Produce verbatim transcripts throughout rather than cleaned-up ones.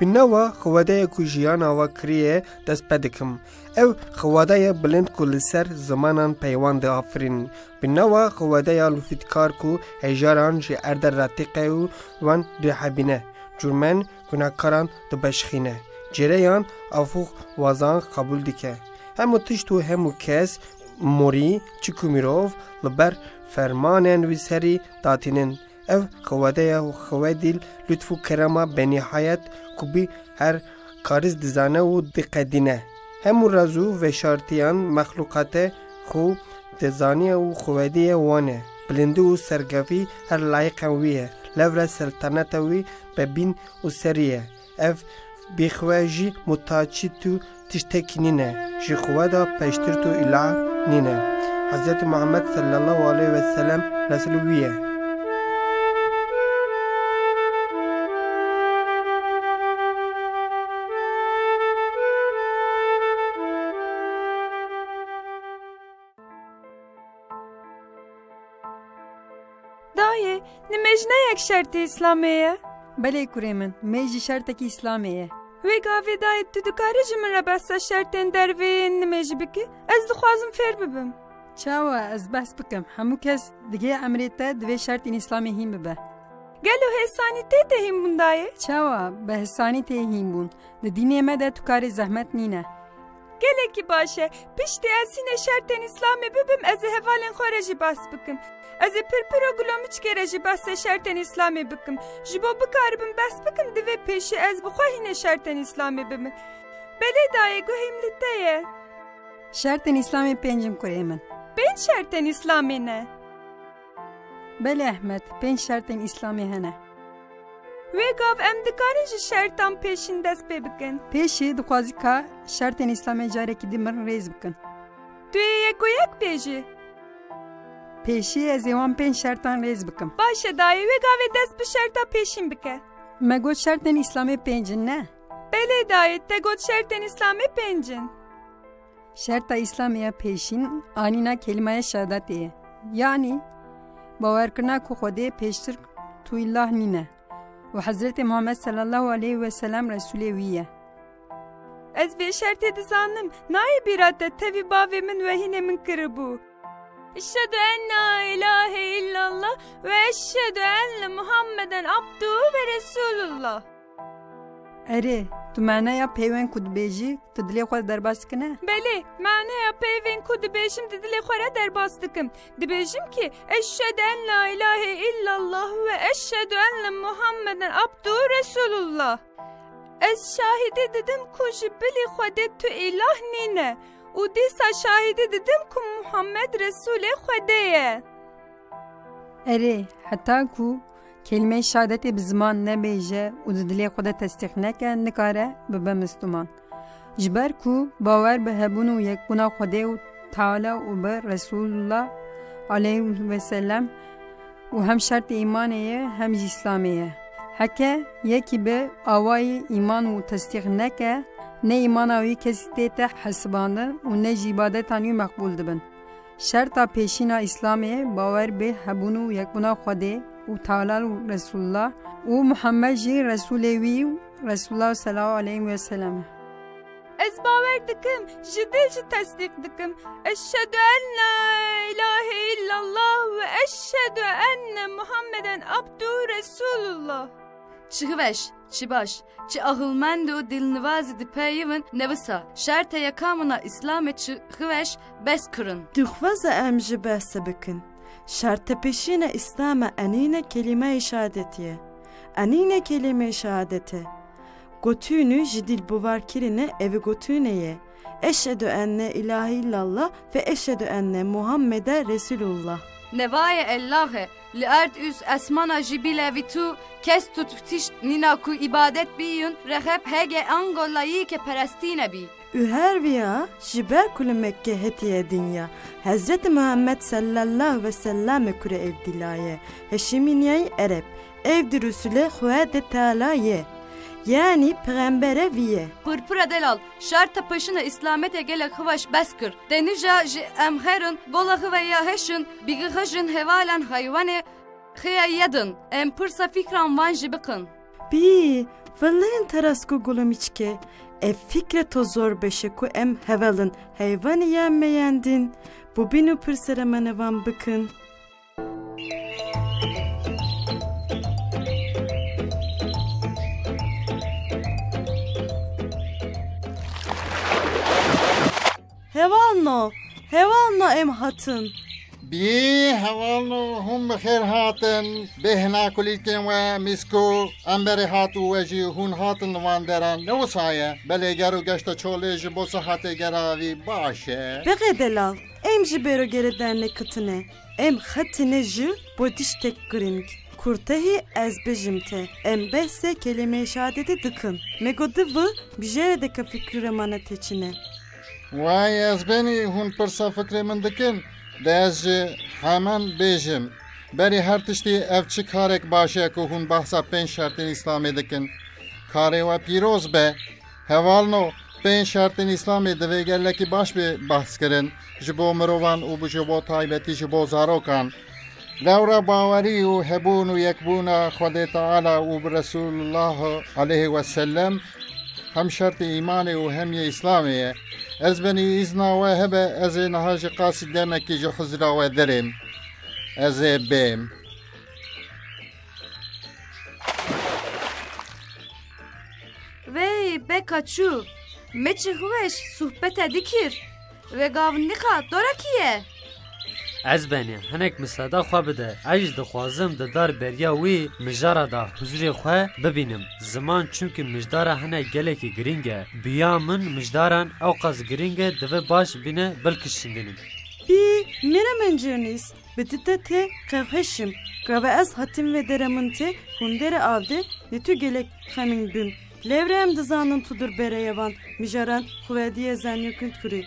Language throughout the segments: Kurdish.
Bi nava Xwedeya ku jiyana we kiriye dest pê dikim. Ev Xwedeya bilind ku li ser zimanan peywan diafirîn. Bi nava Xwedeya lûfîtkar ku hejaran ji erdê retiqe û wan dihebîne. Curmen gunehkaran dibeşxîne. Cêreyan afû wazan qebûl dike. Hemû tişt û hemû kes, morî çi ku mirov, li ber fermanên wî serî datînin. Ev Xwedeya Xwedî lutf û kerema benîhayet ku bi her kariz dizane û diqedîne. Hemû raz û veşartiyan mexlûqate xwe dizaniye û Xwediyê wan e. Bilindî û serkevî her layiqên wî ye. Lewre seltaneta wî bebîn û serî ye. Ev bêxwe jî mutaçît û tiştekî nîne. Ji Xweda pêştir tu îlah nîne. Hezretî Muhammed sallallahu aleyhi ve sellem Resul wî ye. Dayê, nimêj ne yek şertê Îslamê ye? Belê kurê min, mêj jî şertekî Îslamê ye. Wê gavê dayê tu dikarî ji min re behsa şertên derveyên nimêj bikî? Ez dixwazim fêr bibim. Çawa ez behs bikim? Hemû kes digê emrê te divê şertên Îslamê hîn bibe. Gelo hêsanî tê te hînbûn dayê? Çawa bi hêsanî tê hînbûn? Di dînê me de tu karê zehmet nîne. Gelekî baş e. Piştî ez hînê şertên Îslamê bibim, ez ê hevalên xwe re jî behs bikim. Ez ê pir pir û gilomiçkê re jî behsê şertên Îslamê bikim. Ji bo bikaribim behs bikim, divê pêşî ez bi xwe hînê şertên Îslamê bibim. Belê dayê, guhê min li te ye. Şertên Îslamê pênc in kurê min. Pênc şertên Îslamê ne? Belê Ehmed, pênc şertên Îslamê hene. Wê gav em dikarin ji şertan pêşîn dest pê bikin. Pêşî dixwazî ka şertên Îslamê carekî din rêz bikin. Tu yê yek û yek bêjî. Pêşî ez ê wan pênc şertan rêz bikim. Baş e dayê, wê gavê dest bi şerta pêşîn bike. Me got şertên Îslamê pênc in, ne? Belê dayê, te got şertên Îslamê pênc in. Şerta Îslamê ya pêşîn anîna kelîmaya şehadetê ye. Yanî, bawerkirina ku Xwedê pêştir tu îlah nîne û Hezretê Muhammed sallallahu aleyhi ve sellem Resûlê wî ye. Ez vê şertê dizanim, nayê bîra te, tevî bavê min wehînê min kiribû. Eşhedü en la ilahe illallah ve eşhedü enne Muhammeden abduhu ve resulullah. Erê, tu maneya peyvên ku dibêjî, tu dilê xwe derbas dikine? Belê, maneya peyvên ku dibêjim di dilê xwe re derbas dikim. Dibêjim ki, eşhedü en la ilahe illallah ve eşhedü enne Muhammeden abduhu resulullah. Ez şahidî didim ku ji bilî Xwedê tu îlah nîne û dîsa şahidî didim ku Muhammed Resûlê Xwedê ye. Erê, heta ku kelîmeyê şehadetê bi ziman nebêje û di dilê xwe de tesdîq neke, nikare bibe Misliman. Ji ber ku bawer bi hebûn û yekbûna Xwedê û Teala û bi Resûlullah aleyhî ve sellem û hem şertê îmanê ye, hem jî Îslamê ye. Heke yekî bi awayî îman û tesdîq neke, ne îmana wî kesî tête hesibandin û ne jî îbadetan wî meqbûl dibin. Şerta pêşîna Îslamê bawer bi hebûn û yekbûna Xwedê û Teala û Resûlullah û Muhammed jî Resûlê wî û Resûlullah sallallahu aleyhi ve sellem e. Ez bawer dikim, ji dil jî tesdîq dikim. Eşhedü en la ilahe illallah ve eşhedü enne Muhammeden abduhu Resulullah. Çi hiveş, çi baş, çi ahilmend û dilnivazî dipeyivin newisa. Şerte yekamina Îslamê çi hiveş bes kirin. Dixwaze em ji behse bikin. Şerte pêşîne Îslama enîne kelîmeyê şehadetê ye. Enîne kelîmeyê şehadete. Gotûnû ji dil bivar kirine, ev gotûne ye. Eşhedü enne ilahe illallah ve eşhedü enne Muhammede Resulullah. Nevayê Ellahê, li erd û esmana jî bîle vî tu kes tu tişt nîna ku îbadet bîyun, rexeb hege ango layîke perestîne bî. Û her viya ji ber ku li Mekke hetiye dinya, Hezretî Muhammed sallallahu ve sellem e kurê Evdîla ye, Heşîmîniyayî Ereb, Evdî Resûlê Xwedê Teala ye, yanî pêxembere vî ye. Purpura delal, şerta pêşîna Îslametê gelek hivaş bes kir. Te nîja ji em xêr in, gola xive ya heşin, bigihijin hevalan haywanê xiya yedin, em pirsa fikran van jî bikin. Bî, Vilên teras ku gulimiçke, ev fikre to zor beşe ku em hevelin heyvanî ya meyendin, bubîn û pirsere me nevan bikin. Hevalno, hevalno em hatin. Bî hevalno hûn bi xêr hatin. Bêhna kulîlkên we mîsko em berê hat û we jî hûn hatin li van deran. Ne wisa ye? Belê ger û geşta çolê ji bo sihetê gera vî baş e. Bexê delal, em ji bêro gere dernekitine. Em xetine ji bo tiştek girîng. Kurtehî ez bijim te. Em behsê kelîmeyê şehadetê dikin. Me got di vi bijêre de ka fikrû re mane te çi ne. Way ez benî hûn pirsa fikrê min dikin. De ez ji hemen bêjim. Berî her tiştî ev çi karek baş e ku hûn behsa pênc şertên Îslamê dikin. Karê we pîroz be. Hevalno, pênc şertên Îslamê divê gelekî baş bê behs kirin, ji bo mirovan û ji bo taybetî ji bo zarokan. Lewra bawerî û hebûn û yekbûna Xwedê Teala û bi Resulullah aleyhi ve sellem hem şertê îmanê û hem yê Îslamê ye. Ez benî îzna we hebe, ez ê niha ji qasî demekî ji huzra we derêm. Ez ê bêm. Wey, beka çû. Me çi xweş sohbete dikir. We gav nixa, dora kî ye? Ez benî, hinek misada xwe bide. Ez jî dixwazim di dar beriya wî mijara da huzurê xwe bibînim. Ziman çimkî mijdara hinek gelekî girîng e. Biya min mijdaran ewqas girîng e, divê baş bîne bilkişindînim. Bî, mîna min Cernîs. Bi tu te tê qewheşim. Gava ez hatim ve dere min tê hunderê avde, ne tu gelek xemîn bim. Lewre em dizanin tu dur bereyevan, mijaran xwediye zanî kund kurî.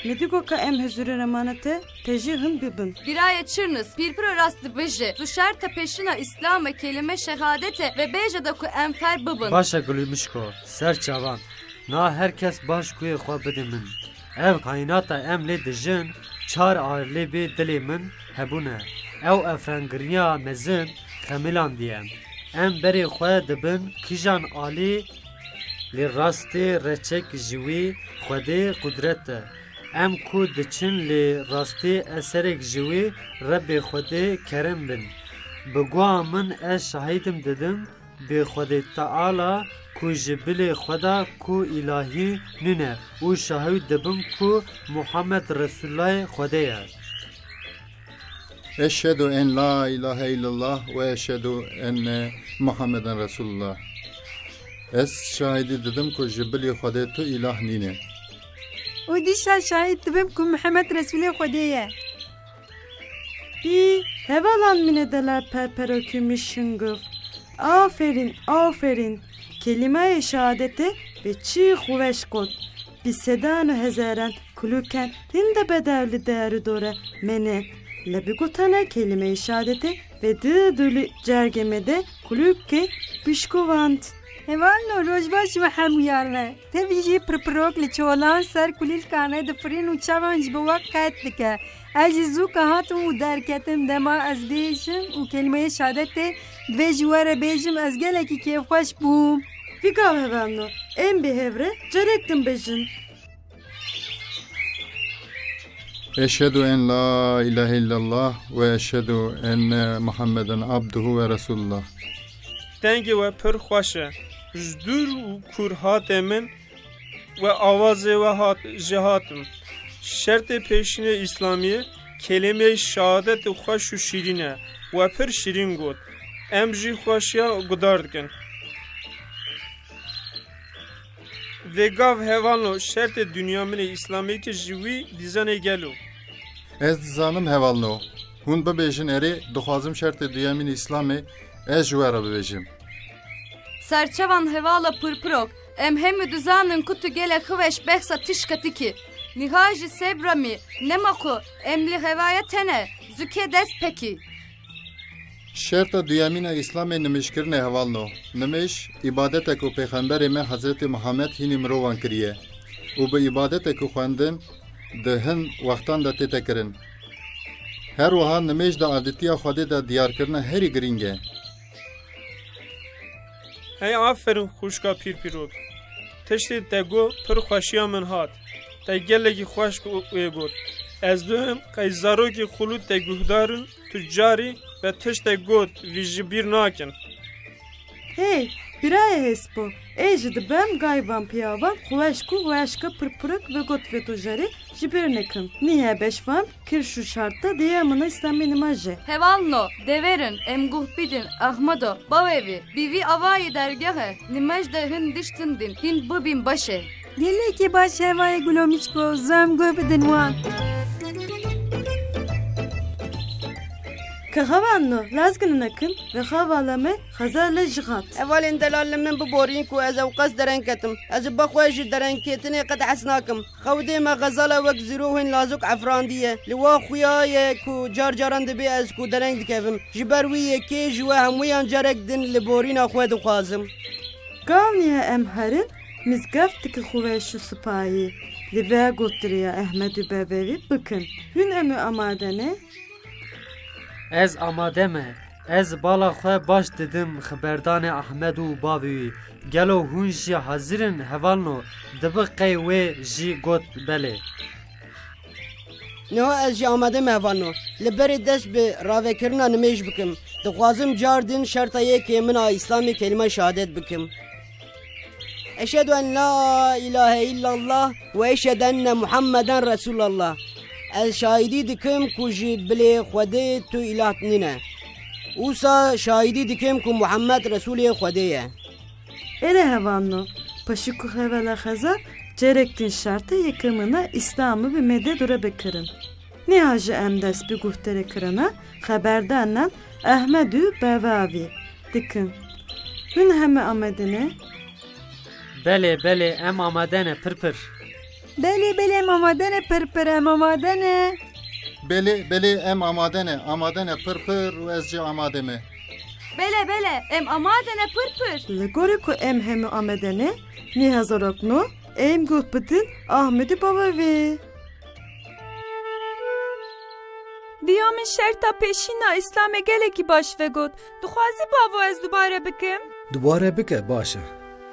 Ne digo ka em huzurê remane te, te jî hin bibin. Birayê Çirnis, pîrpiro rast dibêje, tu şerta pêşina Îslamê kelîme şehadete ve bêje de ku em fer bibin. Baş e Gulî Mişko, ser çavan. Na her kes baş guyê xwe bide min. Ev kaynata em lê dijin, çar alê bê dilê min hebûne. Ew efrengiriya mezin xemilandiye. Em berê xwe dibin kîjan alî? Lê rastê reçek ji wî Xwedê qudret e. Em ku diçin lê rastê eserek ji wî Rebbê Xwedê kerem bin. Bi guha min ez şahîdim didim, Bi Xwedê Teala ku ji bilê xwe de ku îlahî nîne û şahid dibim ku Muhammed Resûlullahê Xwedê ye. Eşhedû en la ilahe illallah ve eşhedû enne Muhammeden Resûlullah. Ez şahidî didim ku ji bilî Xwedê tu îlah nîne. Û dîsa şahid dibim ku Muhammed Resûlê Xwedê ye. Pî, hevalan mîne delal perpero kümüş şingov. Aferîn, aferîn. Kelîmayê şehadetê ve çi xweş got. Bi sedan û hezaran kulûken rinde bedew li der û dore mene. Le bi gotana kelîmeyê şehadetê ve di dûlî cergê me de kulûkê pişkovand. Hevalno, roj baş ji we hemûyan re. Tevî jî pirpirok li çolan ser kulîlkan re difirîn û çavan ji bo we qet dike. Ez jî zû ke hatim û derketim, dema ez bêjim û kelîmeyê şehadetê divê ji we re bêjim, ez gelekî kêfxweş bûm. Vî gav hevalno, em bi hev re carek din bêjin. Eşhedû en la ilahe illallah ve eşhedû enne Muhammeden abduhu ve resulullah. Dengê we pir xweş e. Ji dûr û kûr hate min we awazê we hat, ji hatim. Şertê pêşînê Îslamiyê, kelîmeyê şehadetê xweş û şîrîn e. We pir şîrîn got. Em jî xweşiya guhdar dikin. Vêgav hevalno şertê dinya min ê Îslamiyê ki ji wî dîzanê gelo. Ez dizanim hevalno. Hûn bibêjin erê, dixwazim şertê duyemîn Îslamê ez ji we re bibêjim. Serçevan hevala purpirok, em hemû dizanin ku tu gelek xweş behsa tişka dikî. Niha jî sebra mî, nema ku em li hevaya te ne, zû kê dest pekî. Şerta duyemîn a Îslamê nimêjkirin e hevalno. Nimêj, îbadetek ku Pêxemberê me Hezretê Muhammed hînî mirovan kiriye û bi îbadetek ku xwendin di hin wextan de tête kirin. Her wiha nimêj di avdîtiya Xwedê de diyarkirina herî girîng e. Hey aferin xwişka pîrpîrok. Tiştê te got pir xweşiya min hat. Te gelekî xweş go-, wê got. Ez bibim qey zarokê xulû te guhdar in, tu carî ve tişt te got vî ji bîr nakin. Hey, birayê hêspo, ê ji dibem gayvan piyavan xweşk û xweşka pirpirik ve got ve tu jarê ji bîr nekin. Nîhe beşvan kirş û şarta diye amina Îslamê nimajê. Hevalno, deverin, em guh bidin, Ahmedo, bavê vî, bi vî avayê dergehe, nimej de hin diştin din, hin bibin başê. Gelekî baş hevayê Gulomiçko, zam guh bidin wan. Ke hevalno, lazgin nekin ve hevala me xezal le jixat. Hevalên delal li min biborîn ku ez ewqas dereng ketim. Ez bi xwe ji derengkêtinê qet hez nakim. Xewdê me xezala wek zîro hên lazok efrandiye. Li wa xuya ye ku car caran dibê ez ku dereng dikevim. Ji ber wî yekê ji we hemûyan carek din li borîna xwe dixwazim. Gavniye em herin, mizgeft dike xwe şu sipayî. Li vê gotiriya Ehmed û Bevevî bikin. Hûn em û amade ne? Ez amade me. Ez bala xwe baş didim xiberdanê Ahmed û bavê wî. Gelo hûn jî hazir in hevalno? Dibi qey wê jî got belê. Niha ez jî amade me hevalno. Li berê dest bi ravekirina nimêj bikim. Dixwazim car din şerta yekê min a Îslamê kelîma şehadet bikim. Eşhedü en la ilahe illallah ve eşhedü enne Muhammeden Resulallah. Ez şahidî dikim ku ji bilê Xwedê tu îlah nîne. Wisa şahidî dikim ku Muhammed Resûlê Xwedê ye. Erê hevalno, paşî ku hevala xeza, cerek din şertê yekemina Îslamê bi me de dure bikirin. Niha jî em dest bi guhdarî kirina xeberdanan Ehmed û Bevavî dikin. Hûn heme amade ne? Belê, belê, em amade ne, pir pir. Belê, belê, em amade ne, pir pir, em amade ne. Belê, belê, em amade ne, amade ne, pir pir û ez jî amade me. Belê, belê, em amade ne, pir pir. Li gorî ku em hemû amade ne, nîha zarokno, em guh bidin Ahmedî Bevavî. Diya min şerta pêşîna Îslamê gelekî baş vegot. Dixwazî bavo ez dubare bikim? Dubare bike, baş e.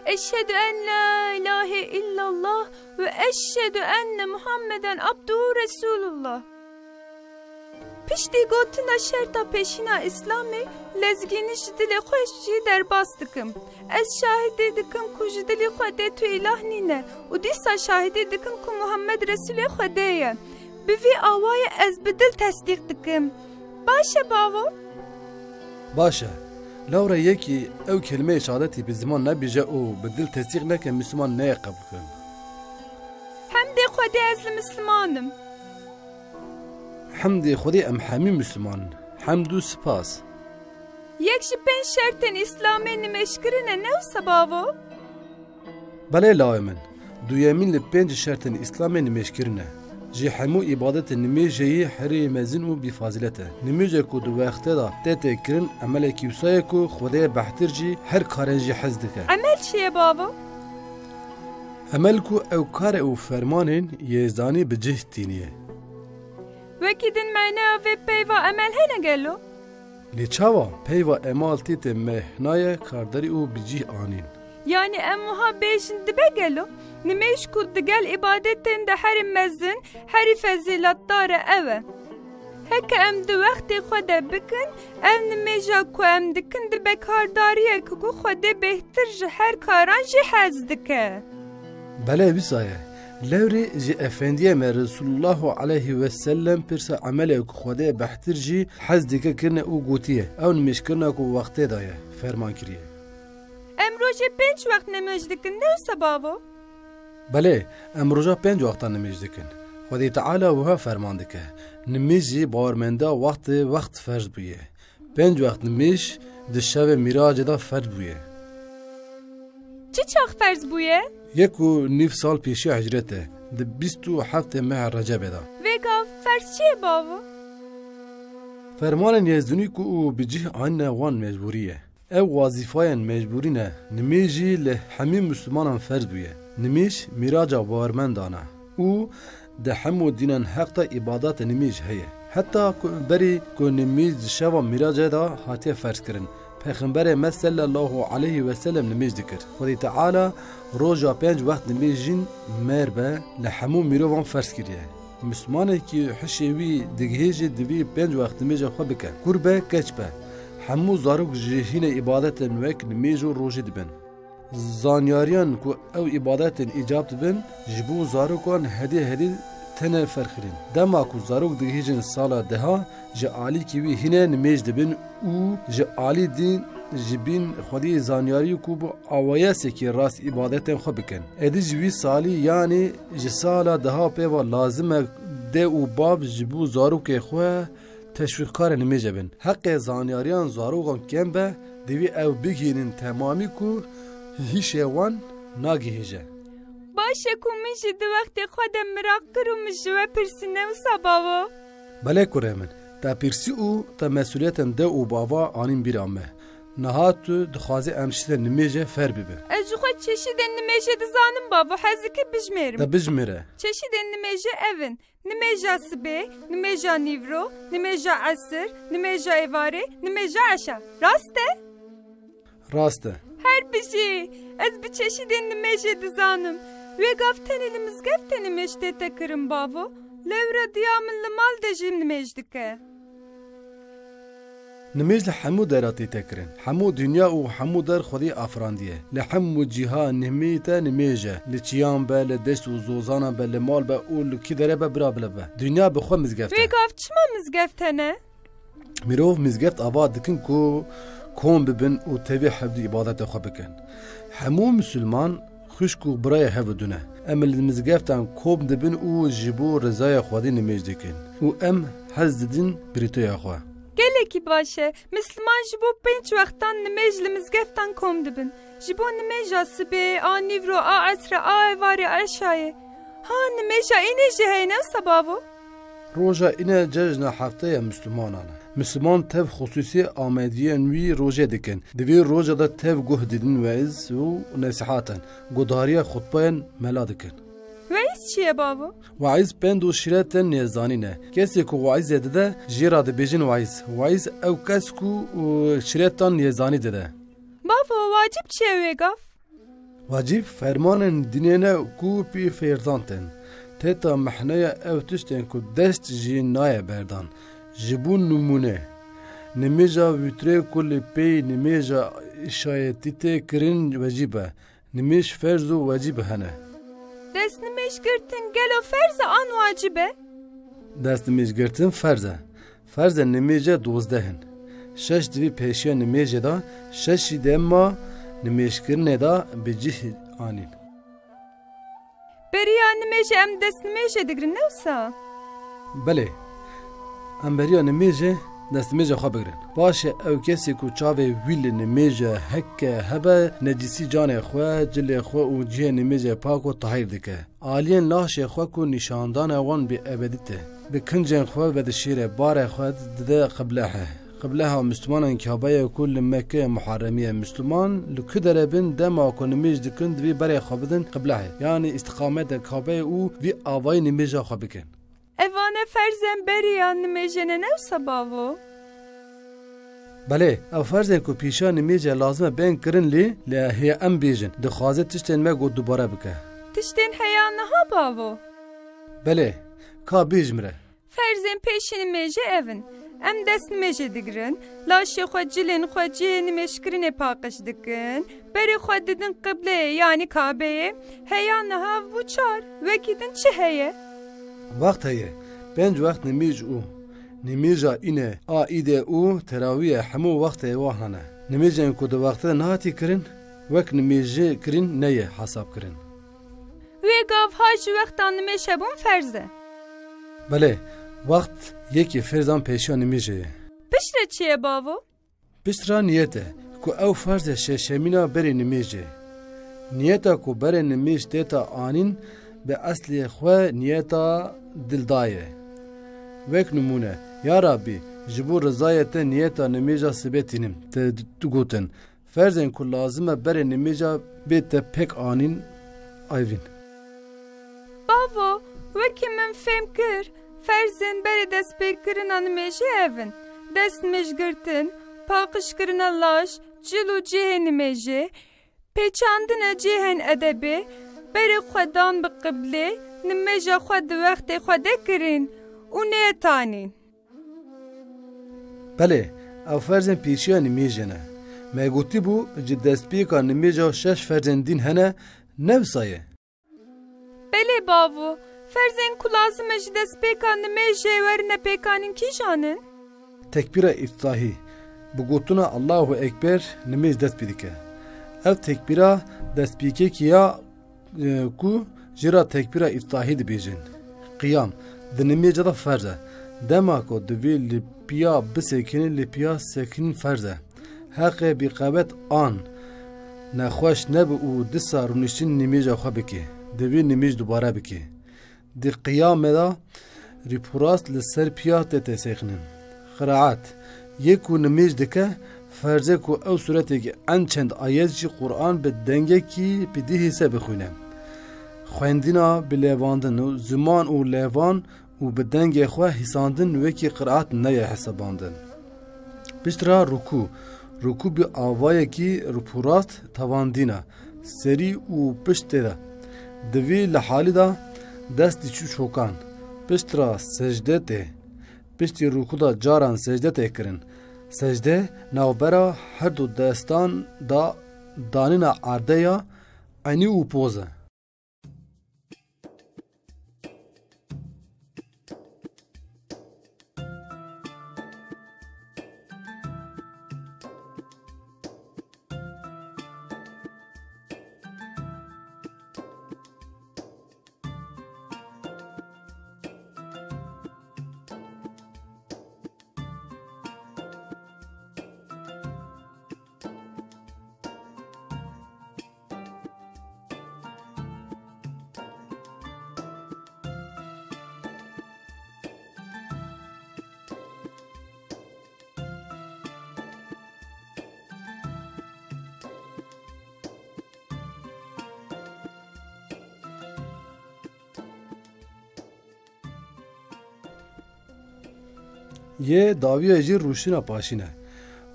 Eşhedü en la ilahe illallah ve eşhedü enne Muhammeden abduhu Resulullah. Piştî gotina şerta pêşîna Îslamê, lezgînî ji dilê xwe jî derbas dikim. Ez şahidî dikim ku ji dilê xwe de tu îlah nîne û dîsa şahidî dikim ku Muhammed Resûlê Xwedê ye. Bi vî awayî ez bi dil tesdîq dikim. Baş e bavo? Baş e. Lewre yekî ew kelîmeyê şehadetî bi ziman nebêje û bi dil tesdîq neke, Misliman neyê qebûl kirin. Hemdê Xwedê ez li Misliman im. Hemdê Xwedê em hemî Misliman in. Hemd û spas. Yek ji pênc şertên Îslamê nimêjkirin e, ne wisa bavo? Belê lawê min. Duyemîn li pênc şertên Îslamê nimêjkirin e. Ji hemû îbadetên nimêjê yî herî mezin û bîfazîlet e. Nimêjek ku di wextê de tê têkirin emelekî wisa ye ku Xwedê behtir jî her karên jî hez dike. Emel çi ye bavo? Emel ku ew kare û fermanên Yêzdanî bi cih tîniye. Wekî din meneya vê peyva emel hene gelo? Lê çawa? Peyva emal tê tê mehnaye kardarî û bi cih anîn. Yanî em wiha bêjin dibe gelo? Nimêj ku digel îbadetên de herî mezin, herî fezîletdar e ew e. Heke em di wextê xwe de bikin, ev nimêja ku em dikin dibe kardariyek ku Xwedê bêhtir ji her karan jî hez dike. Belê wisa ye. Lewrê ji Efendiyê me Resulullahu aleyhi ve sellem pirsa emelê ku Xwedê behtir jî hez dike kirine û gotiye, ew nimêjkirina ku wextê de ye, ferman kiriye. Em rojê pênc wext nimêj dikin, ne wisa bavo? Belê, em roja pênc wextan nimêj dikin. Xwedê Teala wiha ferman dike, nimêj jî bawermenda wextê wext ferz bûye. Pênc wext nimêj di şevê Mîracê de ferz bûye. Çi çax ferz bûye? Yek û nîv sal pêşiya hicrete, di bîst û heftê meha Recebê de. Vê gav ferz çi ye bavo? Fermanên Yêzdanî ku û bi cih anîne wan mecbûrî ye. Ew wazîfayên mecbûrî ne. Nimêj jî li hemî Mislimanan ferz bûye. Nimêj mîraca bawermendan e û di hemû dînên heq de îbadeta nimêj heye. Heta ku berî ku nimêj di şeva mîracê de hatiye ferzkirin, Pêxemberê me sallallahu aleyhi ve sellem nimêj dikir. Xwedê Teala roja pênc wext nimêjîn mêr be li hemû mirovan ferz kiriye. Mislimanekî hişê wî digihêje divê pênc wext nimêja xwe bike. Kur be, keç be. Hemû zarok ji hîne îbadetên wek nimêj û rojê dibin. Zanyariyan ku ew îbadetên îcab dibin, ji bo zarokan hedê hedê tene ferxirîn. Dema ku zarok digihîjin sala deha, ji alîkî wî hîne nimêj dibin û ji alî din ji bîn Xwedî zanyarî ku bi awayesekî rast îbadetên xwe bikin. Êdî ji wî salî, yanî ji sala deha pê ve lazim e de û bav ji bo zarokê xwe teşwîqkarê nimêje bin. Heqê zanyariyan zarokan kêm be, divê ew bigihînin temamî ku hişê wan nagihêje. Baş e ku min jî di wextê xwe de miraq kir û min ji we pirsî, ne wisa bavo? Belê kurê min, te pirsî û te mesûliyetên de û bava anîn bîra me. Niha tu dixwazî em şidên nimêje fêr bibin. Ez ji xwe çeşidên nimêje dizanim bavo, hez dike bijmêrim. Te bijmêre. Çeşidên nimêje ev in: nimêja sibê, nimêja nîvro, nimêja esir, nimêja êvarê, nimêja eşa. Rast e? Rast e. Her bijî, ez bi çeşidên nimêjê dizanim. Wê gav tenê li mizgeftê nimêj tête kirin bavo, lewra diya min li mal de jî nimêj dike. Nimêj li hemû dera tête kirin. Hemû dinya û hemû der Xwedê afirandiye. Li hemû cîha nimêj te nimêj e. Li çiyan be, li deşt û zozanan be, li mal be û li kî dere be, bira bila be. Dinya bi xwe mizgeft e. Wê gav çima mizgeft hene? Mirov mizgeft ava dikin ku kom bibin û tevî hevdî îbadetê xwe bikin. Hemû misilman xwişk û birayê hev dune. Em li mizgeftan kom dibin û ji bo rizaya Xwedê nimêj dikin. Û em hez didin birîtoya xwe. Gelekî baş e. Misliman ji bo pênc wextan nimêj li mizgeftan kom dibin. Ji bo nimêja sibê, a nîvro, a esre, a êvarê, a eşayê. Ha, nimêja înê jî heye, ne wisa bavo? Roja îne cejna hefte ya Mislimanan e. Misliman tev xusûsî amediyên wî rojê dikin. Di vî roja de tev guh didin weiz û nesîhatan, guhdariya xutbeyên mela dikin. Weiz çi ye bavo? Weiz pend û şîretên nêzanî ne. Kesê ku weizê dide, jê re dibêjin weiz. Weiz ew kes ku, û, şîretan nêzanî dide. Bavo, wacib çi ye wê gav? Wacib fermanên dînê ne ku pê ferzan tên. Têta mehneya ew tiştên ku dest jî nayê berdan. Ji bo nimûne, nimêja wîtrê ku li pey nimêja îşayetî tê kirin wecib e. Nimêj ferz û wecib hene. Destnimêj girtin gelo ferz e an wacib e? Destnimêj girtin ferz e. Ferzên nimêjê dozdeh in. Şeş di vî pêşiya nimêjê de, şeş jî dema nimêjkirinê de bi cih anîn. Beriya nimêjê em destnimêjê digirin, ne wisa? Belê. Em beriya nimêjê destnimêja xwe bigirin. Paşê ew kesê ku çavê wî li nimêja heke hebe, necîsî canê xwe, cilê xwe û cihê nimêjê pak û tahîr dike. Aliyên laşê xwe ku nîşandana wan bi ebedî te. Bi kincên xwe vedişêre, barê xwe dide qiblehê. Qibleha Mislimanan Kabe ye ku li Mekke Muharremî ye. Misliman li ku dere bin, dema ku nimêj dikin, divê berê xwe bidin qiblehê. Yanî îstiqameta Kabe û vî avayî nimêja xwe bikin. Evane ferzên beriya nimêjê ne, ne wisa bavo? Belê, ew ferzên ku pêşiya nimêjê lazim e bên kirin lê, lê heye em bêjin, dixwaze tiştên me ku dubare bike. Tiştên heya niha bavo? Belê, ka bêjmire. Ferzên pêşî nimêjê ev in: em destnimêjê digirin, laşê xwe, cilên xwe cihê nimêjkirinê paqij dikin, berê xwe didin qibleyê, yanî Kabeyê. Heya niha bû çar, wekî din çi heye? Wext heye, pênc wext nimêj û nimêja îne, a îdê û terawî ye, hemû wextê wan hene. Nimêjên ku di wextê de nehatî kirin, wek nimêjê kirin neyê hesab kirin. Wê gav ha ji wexta nimêj hebûn ferz e? Belê, wext yekê ferzan pêşiya nimêjê ye. Piştre çi ye bavo? Piştre niyet e, ku ew ferz e şeşemîna berê nimêjê. Niyeta ku berê nimêj têta anîn, bi eslê xwe niyeta dil da ye. Wek nimûne, ya Rabbî, ji bo rizayê te niyeta nimêja sibê tînim, te digotin, ferzên ku lazim e berê nimêja bê te pêk anîn, ayvîn. Bavo, wekî min fêm kir, ferzên berê destpêkirina nimêjê ev in: destnimêj girtin, Paqijkirina laş, cil û cihê nimêjê, pêçandina cihên edebê, berê xwe dan bi qiblê, nimêja xwe di wextê xwe de kirin û nêtanîn. Belê, ew ferzên pêşiya nimêjê ne. Me gotîbû, ji destpêka nimêja şeş ferzên dîn hene, ne wisa ye? Belê bavo, ferzên ku lazim e ji destpêka nimêjê werine pêkanîn kîjan in? Tekbîra îftahî. Bi gotina Allahu Ekber nimêj dest pê dike. Ev tekbîra destpêkekî ya, e, ku jê re tekbîra îftahî dibêjin. Qiyam. Di nimêja de ferz e. Dema ku divê li piya bisekine, li piya sekinîn ferz e. Heqê bîqewet an nexweş nebe û disa rûniştin nimêja xwe bike. Divê nimêj dubare bike. Di qiyamê de rîpûrast li ser piya tê teseqinin. Qiraat. Yê ku nimêj dike, ferz e ku ew sûretekî en çend ayet jî Quran bi dengekî bi dihîse bixwîne. Xwendina bi levandin û ziman û levan û bi dengê xwe hîsandin wekî qiraat neye hesabandin. Piştre rûkû. Rûkû bi avayekî rûpûrast tevandîna serî û piştê de. Di vî li halî de destî çû çokan. Piştre secde tê. Piştî rûkû de caran secde tê kirin. Secde navbera her du destan da danîna erde ya enî û poz e. Yê dawiya jî rûştina paşîn e.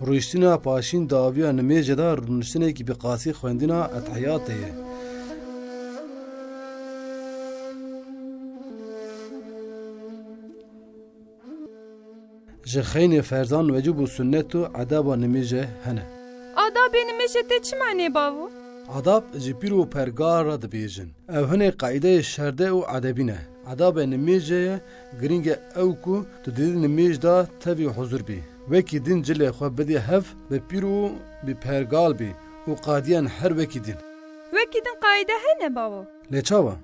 Rûştina paşîn dawiya nimêjê de rûniştinekî bi qasî xwendina etehiyatê ye. Ji xeynê ferzan wecib û sunnet û edaba nimêjê hene. Adabê nimêjê tê çi manê bavo? Adab ji pîr û pergal re dibêjin. Ev hinê qaîdeyê şerde û edebî ne. Edabê nimêjê ye, girîng e ew ku tu di nimêj de tevî huzur bî. Wekî din cilê xwe bidî hev, bi pîr û bi pergal bî û qadiyên her wekî din. Wekî din qaîde hene bavo? Lê çawa?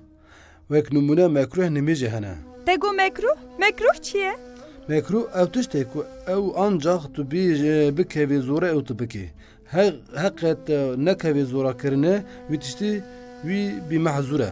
Wek nimûne mekruh nimêjê hene. Te got mekruh? Mekruh çi ye? Mekruh ew tişt e ku ew ancax tu bê, e, bikevê zora ew tu bikê. He-, heqet, e, nekevê zora kirine, wî tiştî wî bî mehzûr e.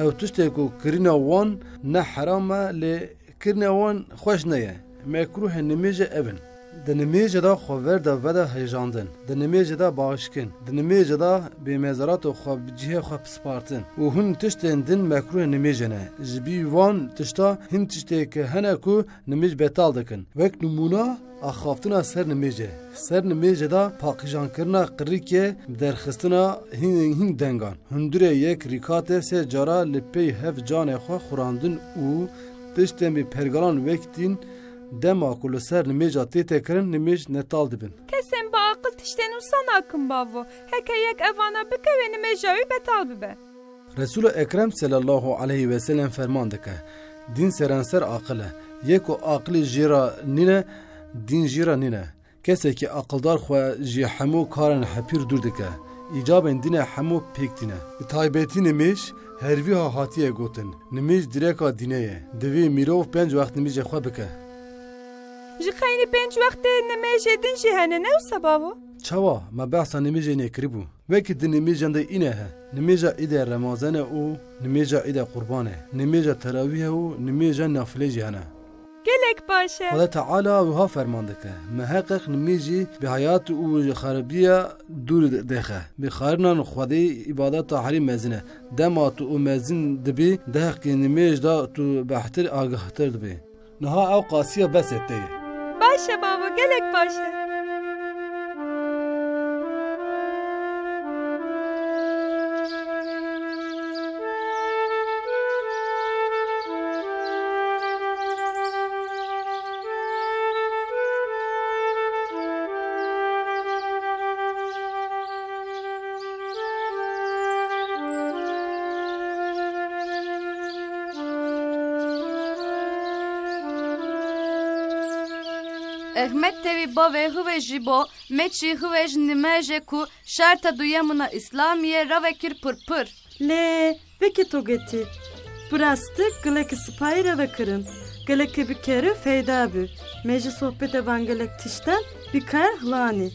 Ew tiştê ku kirina wan ne heram e, lê kirina wan xweş neye. Mekruhê nimêjê ev in. Di nimêjê de xwe ver de vede hejandin. Di nimêjê de başkin. Di nimêjê de bêmezerat û xwe bi cihê xwe pispartin. Û hin tiştên din mekruhê nimêjê ne. Ji bî van tişta hin tiştê ke hene ku nimêj betal dikin. Wek nimûna axaftina ser nimêjê. Ser nimêjê de paqîjankirina qirikê bi derxistina hin, hin dengan. Hundirê yek rîkatê sê cara li pey hev canê xwe xurandin û tiştên bi pergalan wek tîn dema ku li ser nimêja tê tê kirin, nimêj netal dibin. Kesên bi aqil tiştên wisa nakin bavo. Heke yek evana bike wê nimêja wî betal bibe. Resûla Ekrem sallallahu aleyhi ve sellem ferman dike, dîn seranser aqil e. Yê ku aqilî jê re nîne, dîn jê re nîne. Kesekî aqildar xwe ji hemû karên hepîr dûr dike. Îcabên dînê hemû pêk tîne. Bi taybetî nimêj her vîha hatiye gotin, nimêj direka dînê ye. Divê mirov pênc wext nimêjê xwe bike. Ji xeynî pênc wextê nimêjê din jî hene, ne wisa bavo? Çawa? Me behsa nimêjê nekiribû. Wekî di nimêjan de îne he. Nimêja îdê Remazan e û nimêja îdê Qurban e. Nimêja terawîh e û nimêja nafilê jî hene. Gelek baş e. Xweda Teala wiha ferman dike, me heqeq nimêjî bi heyat û xerabiyê dûr dexe. Bi xarinan Xwedê îbadeta herî mezin e. Dema tu û mezin dibî, di heqê nimêj de tu behtir agahtir dibî. Niha ew qasiya bes e tê. Baş e bavo, gelek baş e. Ehmed tevî bavê hivê jî bo, meçî hivê ji nimêje ku şerta duyemina Îslamiyê ravekir pirpir. Lê veke to getî. Bi rastî gelekî sipayî reve kirin. Gelekî bi kerî feyda bû. Me ji sohbetê van gelek tiştan bi kar hilanî.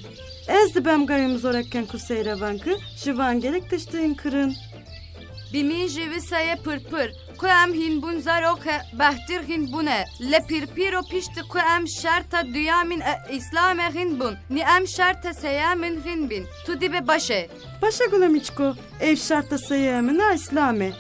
Ez dibem gayim zoreken ku seyre van ki ji van gelek tiştin kirin. Bi min jî wisa ye pirpir. Ku em hîn bûn zarok e, behtîr hîn bûne. Lê pîrpîro piştî ku em şerta duyamîn e Îslamê hîn bûn. Nî em şerta seyemin hîn bîn. Tu dî be baş e. Baş e Gulemiçko, ev şerta seyemin a Îslamê.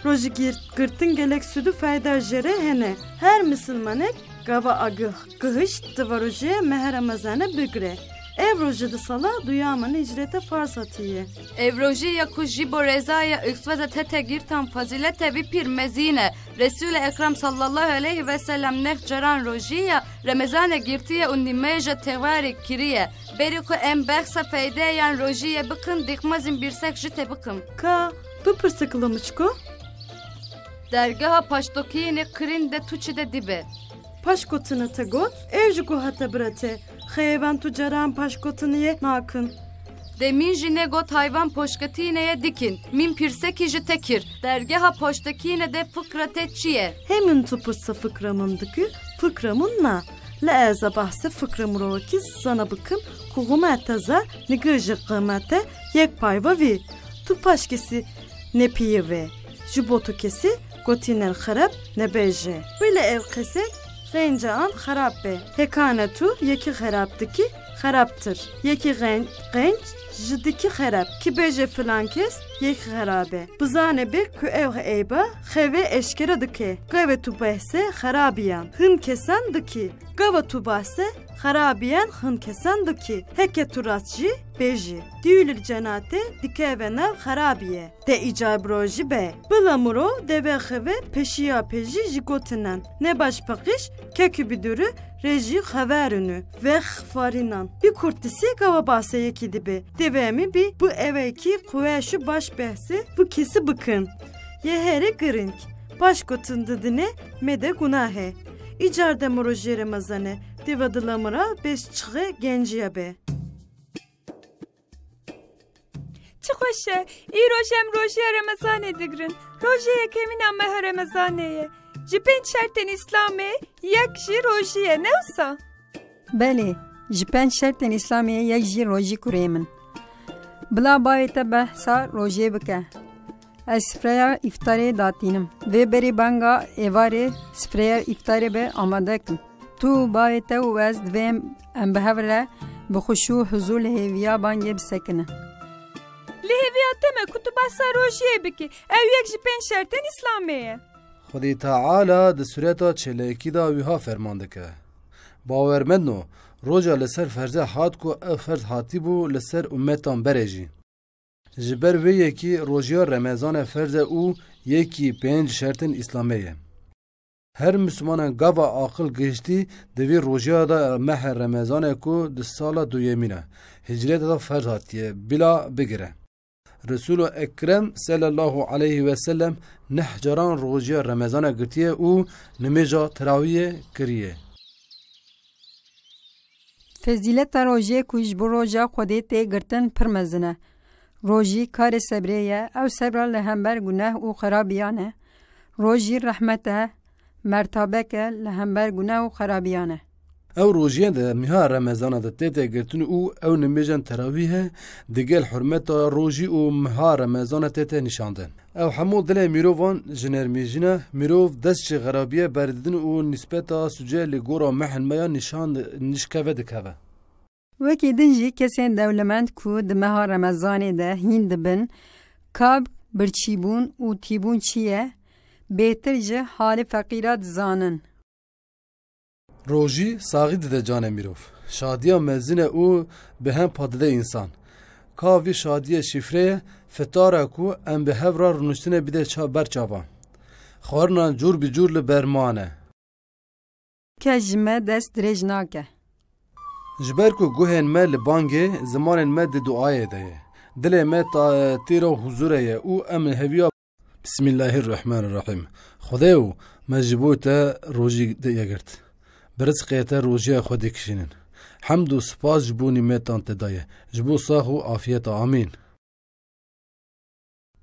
Rojî gir-, girtin gelek sûd û fayda jê re hene. Her misilmanek gava agih gihişt di va rojê meha Remezanê bigire. Ev rojî di sala duyamin hicrete farz hatiye. Ev rojî ya ku jî bo rêzaya îxsweza tete girtan fazîlete vî pîr mezîn e. Resûlê Ekrem sallallahu aleyhi ve sellem neh caran rojî ya Remezanê girtiye û nimêja tewarê kiriye. Berî ku em behsa feydeyan rojiyê bikin, dixwazim pirsek ji te bikim. Ka, bipirse Gulemiçko? Dergeha paştokînê kirin de tu çi de dibe? Paşgotina te got, ew ji ku hate bira te. Xeyê van tu caran paşgotiniyê nakin. De min jî negot hayvan poşketineye dikin. Min pirsekî ji te kir. Dergeha poştekîne de fikra te çi ye? Hemin tu pirsa fikra min dikî, fikra min na. Li ez a behsê fikra mirovekî zana bikim ku xumete za nigir ji qimete yek pay ve vî. Tu paş kesî nepiyê ve. Ji bo tu kesî gotînen xerab nebêje. Wê li ev qesek Xenca an xerab be. Hekane tu yekî xerab dikî, xerabtir. Yekî xen-, xenc ji dikî xerab. Kî bêje filan kes yekî xerab e. Bizane be ku ew eyba xevê eşkere dike. Gavê tu behsê xerabiyan hin kesan dikî. Gava tu behsê xerabiyan hin kesan dikî. Heke tu rast jî bêjî. Dîw li cenate dikeve nav xerabiye. Te îcar bi rojî be. Bila mirov deve xeve peşiya pejî ji gotinan. Nebaş peqîş kekî bi dûrî rejî xeverînû. Vex farînan. Bi kurtisî gava baseyekî dibe. Devemî bî bi evekî quweş û baş behsê bi kesî bikin. Yê herî girîng. Baş gotin didine me de gunah e. Îcar de mirov jê re mezane. Deva dila mira bes çixê genciya be. Çi xweş e, îroj em rojiya Remezanê digirin. Rojê yekemîn a meha Remezanê ye. Ji pênc şertên Îslamê yek jî rojî ye, ne wisa? Belê, ji pênc şertên Îslamê yek jî rojî kurê min. Bila bavê te behsa rojê bike. Ez sifreya îftarê datînim. Vê berî banga êvarê sifreya îftarê be amade kim. Tu û bavê te û ez divê em bi hev re bi xweşî û huzûr li hêviya bangê bisekinin. Li hêviya te me ku tu behsa rojiyê bikî. Ew yek ji pênc şertên Îslamê ye. Xwedê Teala di sureta Çêlekî de wiha ferman dike. Bawer medno, roja li ser ferzê hat ku ev ferz hatîbû li ser ummetan berê jî. Ji ber vê yekî rojiya Remezanê ferz e û yekî pênc şertên Îslamê ye. Her Mislimanan gava aqil gihiştî di vî rojiya de mehê Remezanê ku di sala duyemîn e hicreta de ferz hatiye, bila bigire. Resûlo Ekrem sallallahu aleyhi ve sellem neh caran rojiya Remezanê girtiye û nimêja terawiyê kiriye. Fezîleta rojê ku ji bo roja Xwedê tê girtin pir mezin e. Rojî karê sebrê ye, ew sebra li hember guneh û xerabiyan e. Rojî rehmet e, mertabek e li hember guneh û xerabiyan e. Ew rojiyên di meha Remezana de tête girtin û ew nimêjên terawîhe digel hurmeta rojî û meha Remezana tête nîşandin. Ew hemû dilê mirovan ji nermîjîne, mirov dest ji xerabiyê berdidin û nîsbeta sucê li gora mehên me ya nîşan nişkeve dikeve. Wekî din jî kesên dewlemend ku di meha Remezanê de hîn dibin, ka birçîbûn û tîbûn çi ye, bêhtir ji halê feqîra dizanin. Rojî saxî dide canê mirov. Şadiya mezin e û bi hem pa dide însan. Ka vî şadiyê şîfre ye, fitar e ku em bi hev re rûniştinê bide ça-, ber çavan. Xwarina cûr bi cûr li ber me ane. Kes ji me dest dirêj nake. Ji ber ku guhên me li bangê, zimanên me di duayê de ye. Dilê me ta-, têra huzûrê ye û em li heviya Bismillahirrahmanirrahim. Xwedê û me ji bo te rojî de yegirt. Bi rizqê te rojiya xwe dikişînin. Hemd û spas ji bo nîmetan te daye. Ji bo sax û afiyeta. Amîn.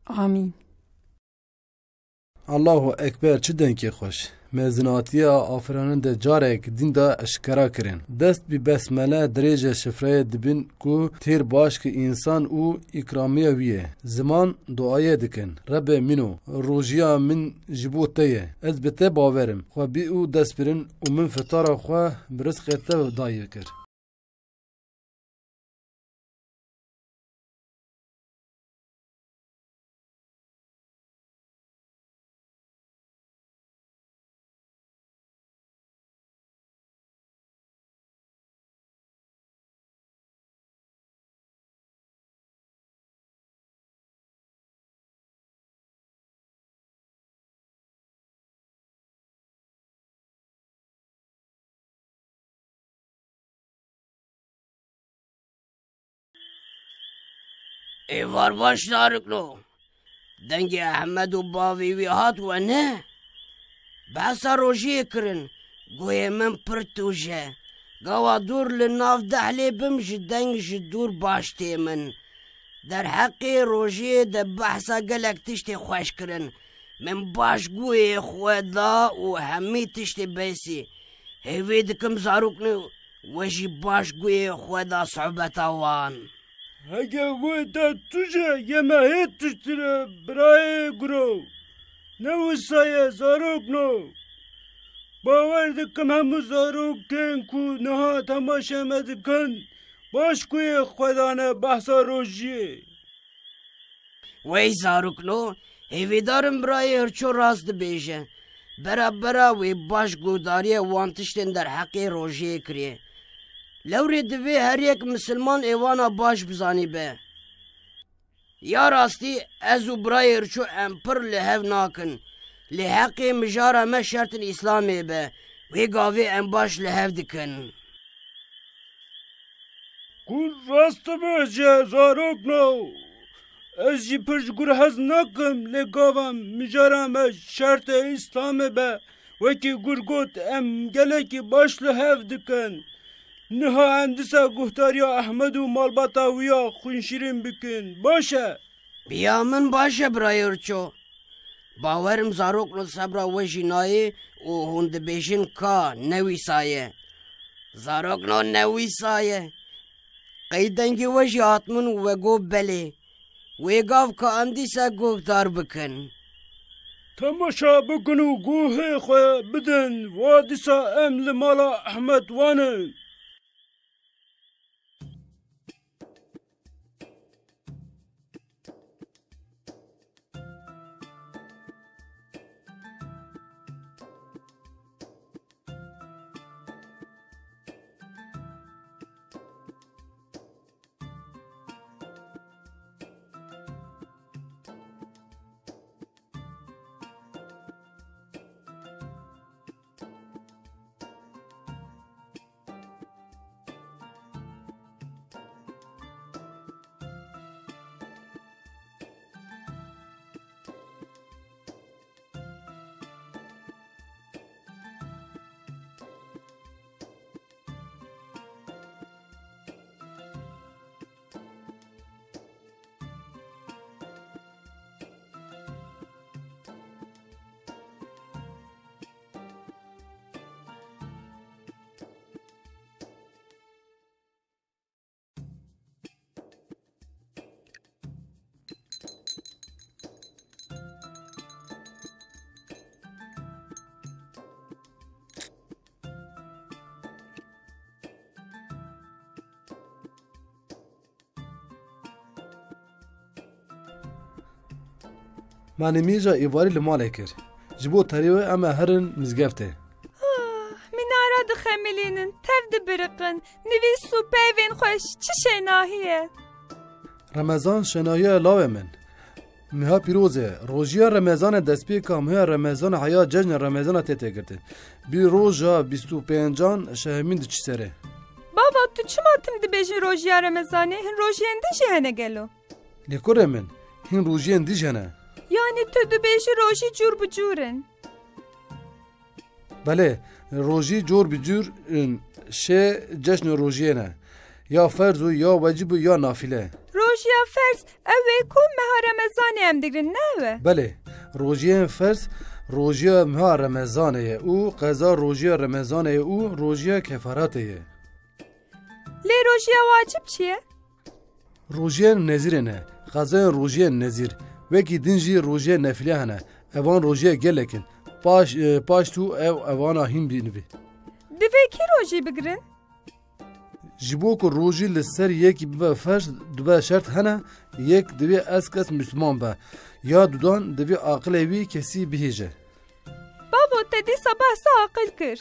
Amîn. Allahu Ekber, çi dengê xweş. Mezinatiya afirandin de carek din de eşkera kirin. Dest bi besmele dirêje şifreyê dibin ku têr baş ki însan û îkramiya wî ye. Ziman duayê dikin. Rebê min o, rojiya min ji bo te ye. Ez bi te bawer im. Xwe bi û dest birin û min fitara xwe bi rizqê te dayê kir. Êvar baş zarokno. Dengê Ehmed û bavê wî hat we ne? Behsa rojiyê kirin. Guhê min pir tûj e. Gawa dûr li nav dehlê bim ji deng ji dûr baş tê min. Derheqê rojiyê de behsa gelek tiştê xweş kirin. Min baş guhê xwe da û hemî tiştê behsî. Hêvî dikim zarokno we jî baş guhê xwe da sohbeta wan. Heke guhê te tûj e, yê me hê tiştir e, birayê guro. Ne wisa ye, zarokno. Bawer dikim hemû zarokên ku niha temaşe me dikin, baş guhê xwe dane behsa rojiyê. Wey zarokno, hêvîdar im birayê Hirço rast dibêje. Bera bera wê baş guhdariyê wan tiştên derheqê rojiyê kiriye. Lewrê divê her yek misilman ê wana baş bizanîbe. Ya rastî, ez û birayê Hirço em pir li hev nakin. Lê heqê mijara me şertên Îslamê be, wê gavê em baş li hev dikin. Ku rast dibêje, zarokno. Ez jî pir ji gur hez nakim, lê gava mijara me şertê Îslamê be, wekî gur got, em gelekî baş li hev dikin. Niha em dîsa guhdariya Ehmed û malbata wî ya xwînşirîn bikin. Baş e? Biya min baş e, birayê Hirço. Bawer im zarokno sebra we jî nayê û hûn dibêjin ka ne wîsa ye. Zarokno ne wîsa ye. Qey dengê we jî hat min û we got belê. Wê gav ka em dîsa guhdar bikin. Temaşa bikin û guhê xwe bidin, wa dîsa em li mala Ehmed wan in. Me nimêja êvarî li malê kir. Ji bo terê wê em ê herin mizgeftê. Ah, mînara dixemilînin, tev dibiriqin, nivîs û peyvên xweş, çi şênahî ye. Remezan şênahiya lawê min. Niha pîroz e. Rojiya Remezanê destpêka meha Remezanê heya cejna Remezana tê têgirtin. Bi roja bîst û pêncan şehemîn diçî serê. Bava, tu çima tim dibêjin rojiya Remezanê? Hin rojiyên din jî hene gelo? Lê kurê min, hin rojiyên din jî hene. Yanî tu dibêjî rojî cûr bi cûr in? Belê, Rojî cor bi cor, in, şê ceşnê rojiyê ne. Ya ferz û ya wecib û ya nafile. Rojiya ferz ew ê ku meha Remezanê em digrin, ne ew e? Belê, rojiyên ferz rojiya meha Remezanê ye û qeza rojiya Remezanê ye û rojiya kefaratê ye. Lê rojiya wacib çi ye? Rojiyên nezîrê ne. Qezayên rojiyên nezîr. Wekî din jî rojiyên nefile hene. Evan rojiyê gelek in. Paş, e, paş tu ev evana hîn bînibî. Divê kî rojî bigirin? Ji bo ku rojî li ser yekî bibe ferz, dibe şert hene, yek divê ez kes Misliman be. Ya dudan divê aqilê wî kesî bihêje. Bavo, te dîsa behsa aqil kir.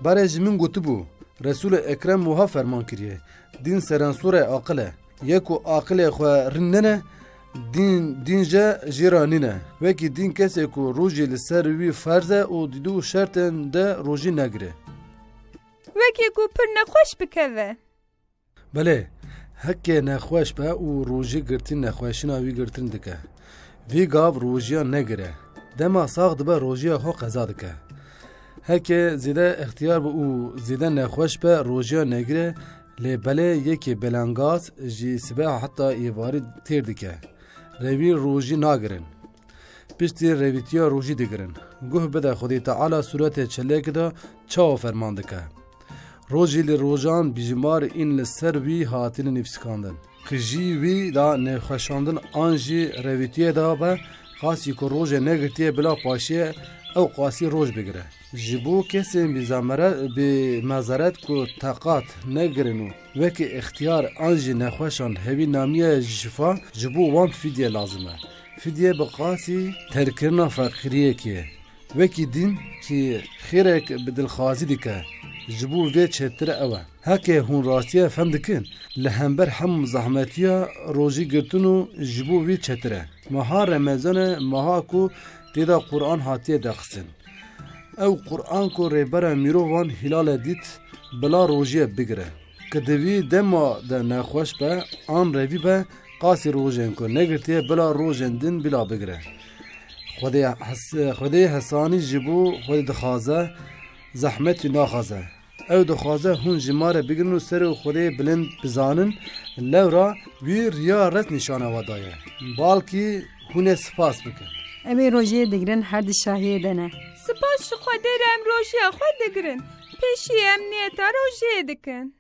Berê ji min gotibû, Resûlê Ekrem wiha ferman kiriye, dîn serensûrê aqil e. Yê ku aqilê xwe rind nene, dîn, dîn jî jê re nîne. Wekî dîn kesê ku rojî li ser wî ferz e û dîdû şertên de rojî negire. Wekî ku pir nexweş bikeve. Belê, heke nexweş be û rojî girtin nexweşina wî girtin dike. Vî gav rojiya negire. Dema sax dibe rojiya xwe qeza dike. Heke zêde extiyar be û zêde nexweş be rojiya negire, lê belê yekê belengaz jî sibeha heta êvarî têr dike. Revî rojî nagirin. Piştî revîtiya rojî digirin. Guh bide Xwedê Teala sûretê çelekê de çawa ferman dike. Rojî li rojan bijimar în li ser wî hatine nivîskandin. Ki jî wî da nexweşandin an jî revîtiyê de be, qasî ku rojê negirtiye bila paşiye ew qasî roj bigire. Ji bo kesên bi zamere-, bi mezeret ku teqat negirin û wekî extiyar an jî nexweşan hevî namiye ji şifa, ji bo wan fidye lazim e. Fidye bi qasî terkkirina feqîriyekê ye. Wekî dîn ki xêrek bi dilxwazî dike, ji bo vê çêtir ew e. Heke hûn rastiya fem dikin, li hember hemû zehmetiya rojî girtin û ji bo wî çêtir e. Meha Remezan e, meha ku tê de Quran hatiye daxistin. Ew Quran ku Rêbera Mirovan hîlale dît, bila rojiyê bigire. Ki di vî dema de nexweş be, an revî be, qasî rojên ku negirtiye bila rojên din bila bigire. Xwedê hes-, Xwedê hesanî ji bo Xwedê dixwaze, zehmetî naxwaze. Ew dixwaze hûn ji ma re bigirin û serê Xwedê bilind bizanin, lewra wî riya rest nîşana we daye. Balkî hûn ê spas bikin. Ew ê rojiyê digirin her di şahiyê de ne. Spas ji Xwedê re em rojiya xwe digirin. Pêşî em niyeta rojiyê dikin.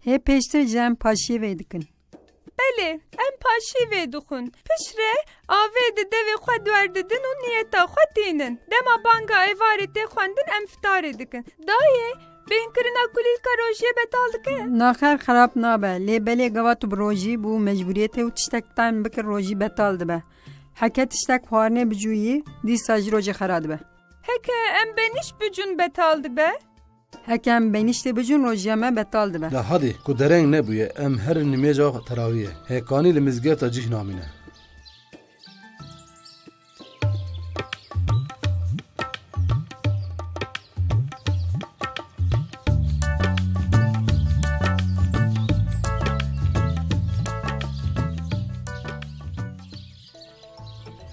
Hê pêştir jî em paşiyê vê dikin. Belê, em paşiyê vê dixwin. Piştre avê di devê xwe dwer didin û niyeta xwe tînin. Dema banga êvarê tê xwendin em fitarê dikin. Dayê, bêhnkirina kulîlka rojiyê betal dike? Naxer xerab nabe, lê belê gava tu bi rojî bû mecbûriyetê û tiştek ten bikir rojî betal dibe. Heke tiştek xwarinê bicûyî, dîsa jî rojê xera dibe. Heke em benîşt bicûn betal dibe? Heke em benîştê bicûn rojiya me betal dibe. De hadî, ku dereng nebûye, em herin nimêja terawiyê. Hêkanî li mizgefta cih namîne.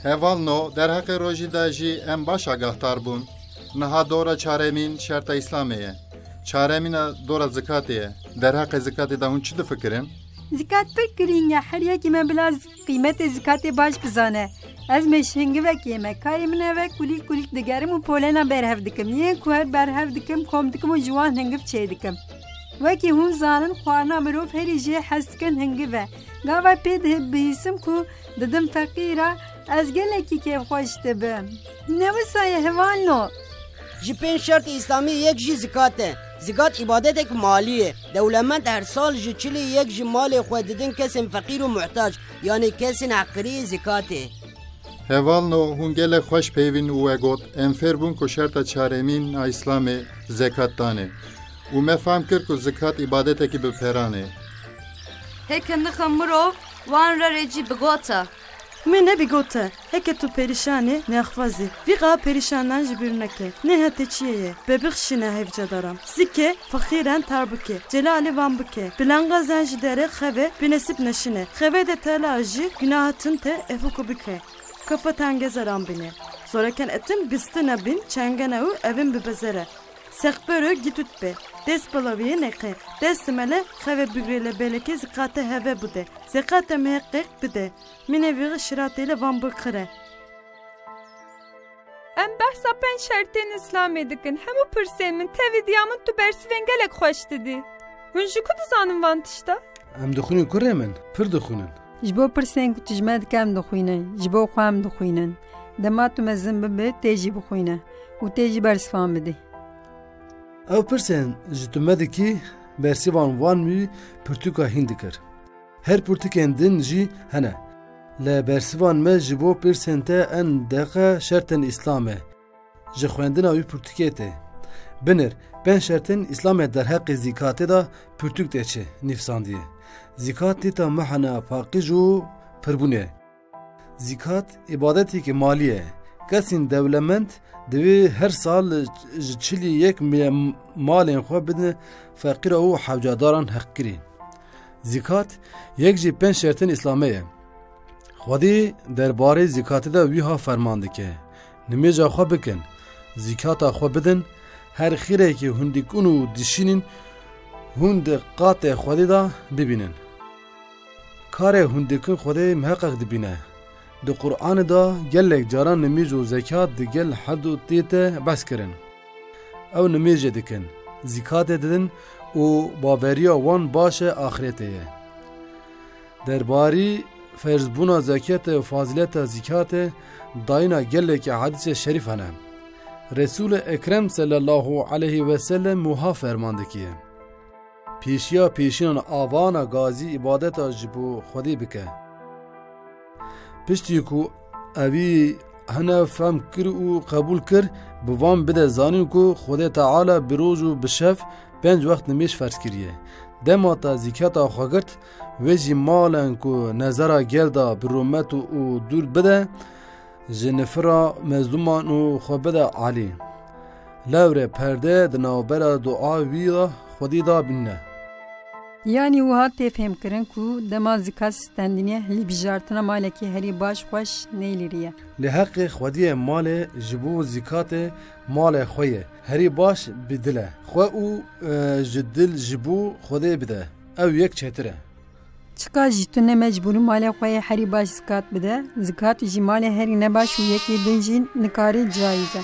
Hevalno, derheqê rojî de jî em baş agahdar bûn. Niha dora çaremîn şerta Îslamê ye. Çaremîna dora zikatê ye. Derheqê zikatê de hûn çi difikirin? Zikat pir girîng e. Her yekî me bila z-, qîmetê zikatê baş bizane. Ez mêşhingivekê me. Karê min ev e, kulîlk kulîlk digerim û polena berhev dikim. Yên ku her berhev dikim, kom dikim û ji wan hingiv çêdikim. Wekî hûn zanin, xwarina mirov herî jê hez dikin hingiv e. Gava pê dihê bihîsim ku didim feqîra, ez gelekî kêfxweş dibim. Ne wisa ye hevalno? Ji pênc şertê Îslamî yek jî zikat e. Zikat îbadetek malî ye. Dewlemend her sal ji çilê yek ji malê xwe didin kesên feqîr û muhtac, yanî kesên heqirî zikatê. Hevalno, hûn gelek xweş peyvîn û we got, em fêr bûn ku şerta çaremîn a Îslamê zekat dan e. Û me fehm kir ku zikat îbadetekî bi peran e. Heke nixe mirov wan re rê cî bigota. Me nebigote, heke tu perîşan î, nexwazî. Vî qa perîşanan ji bîr neke. Nêha te çiyê ye. Bebixşîne hevcedaran. Zikê, fexîren tar bike. Celalê wan bike. Bilangazan ji derê xeve, bi nesîb neşine. Xeve de tela jî, günaha tinte, efuku bike. Kafa tangezeran bine. Soreken etin bistine bin çengene û evin bi bezere. Sexpero gitut be. Des palaviyê neqe. Des simele xeve bigre le beleke zikate heve bude. Zekate muheqqeq bide. Mine vî şiratê le van bikire. Em behsa pênc şertên Îslamê dikin. Hemû pirsên min tevî diya min tu bersivên gelek xweş didî. Hûn ji ku dizanin van tişta? Em dixwînin kurê min, pir dixwînin. Ji bo pirsên ku tu ji me dike em dixwînin, ji bo xwe em dixwînin. Dema tu mezin bibe, tê jî bixwîne û tê jî bersivan bidî. Ew pirsên ji tu me dikî, bersivan van wî pirtûka hîn dikir. Her pirtûkên din jî hene. Lê bersivan me ji bo pirsên te en deqe şertên Îslamê. Ji xwendina wî pirtûkê tê. Binêr, pênc şertên Îslamê derheqê zîkatê de pirtûk tê çi nivîsandiye. Zîkat dîta mehna paqij û pirbûnê. Zîkat îbadetekî malî ye. Kesên dewlemend divê her sal ji çil û yek mi-, malên xwe bidin feqîra û hewcadaran heqkirî. Zîkat yek ji pênc şertên Îslamê ye. Xwedî derbarê zîkatê de wîha ferman dike, nimêja xwe bikin, zîkata xwe bidin, her xîrekî hûn dikin û dişînin, hûn di qatê Xwedê de bibînin. Karê hûn dikin Xwedê miheqeq dibîne. Di Qur'anê de gelek caran nimêj û zekat digel her du tê te behs kirin. Ew nimêjê dikin, zîkatê didin û baweriya wan baş e axirete ye. Derbarî ferzbûna zekete û fazileta zîkate dayîna gelekî hedîsê şerîf hene. Resûlê Ekrem sallallahu aleyhi ve sellem wiha ferman dikiye. Pêşiya pêşînan avana gazî îbadeta ji bo Xwedê bike. Piştî ku evî hene fem kir û qebûl kir, bi van bide zanîn ku Xwedê Teala bi roj û bi şev pênc wext nimêj ferz kiriye. Dema te zîketa xwe girt, wê jî malên ku nezera gel de bi rûmet û dûr bide, ji nifira mezlûman û xwe bide alî. Lewre perde di navbera dua wî de Xwedî de bîne. Yanî wiha tê fêhmkirin ku dema zîkat stendiniye hilbijartina malekî herî baş xweş nêlîriye. Li heqê Xwediyê malê ji bo zîkatê malê xwe ye. Herî baş bi dil e. Xwe û, e, ji dil ji bo Xwedê bide. Ew yek çêtir e. Çiqas jî tu ne mecbûr î malê xwe yê herî baş zikat bide, zikat jî malê herî nebaş û yekê din jî nikarî cayîz e.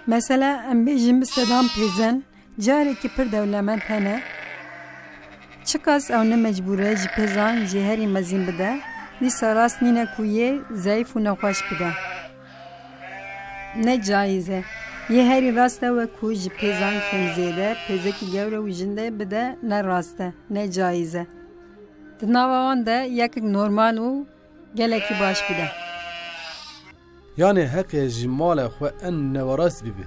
Mesela, em bêjin bi sedan pêzen, carekî pir dewlemend hene. Çiqas ew ne mecbûr e ji pêzan jî herî mezin bide, dîsa rast nîne ku yê zeyîf û nexweş bide. Ne cayîz e. Yê herî rast e we ku ji pêzan kêm zêde, pêzekî gewre û jindê bide, ne rast e, ne cayîz e. Di nava wan de yekek normal û gelekî baş bide. Yanê heqê ji malê xwe en newerast bibe.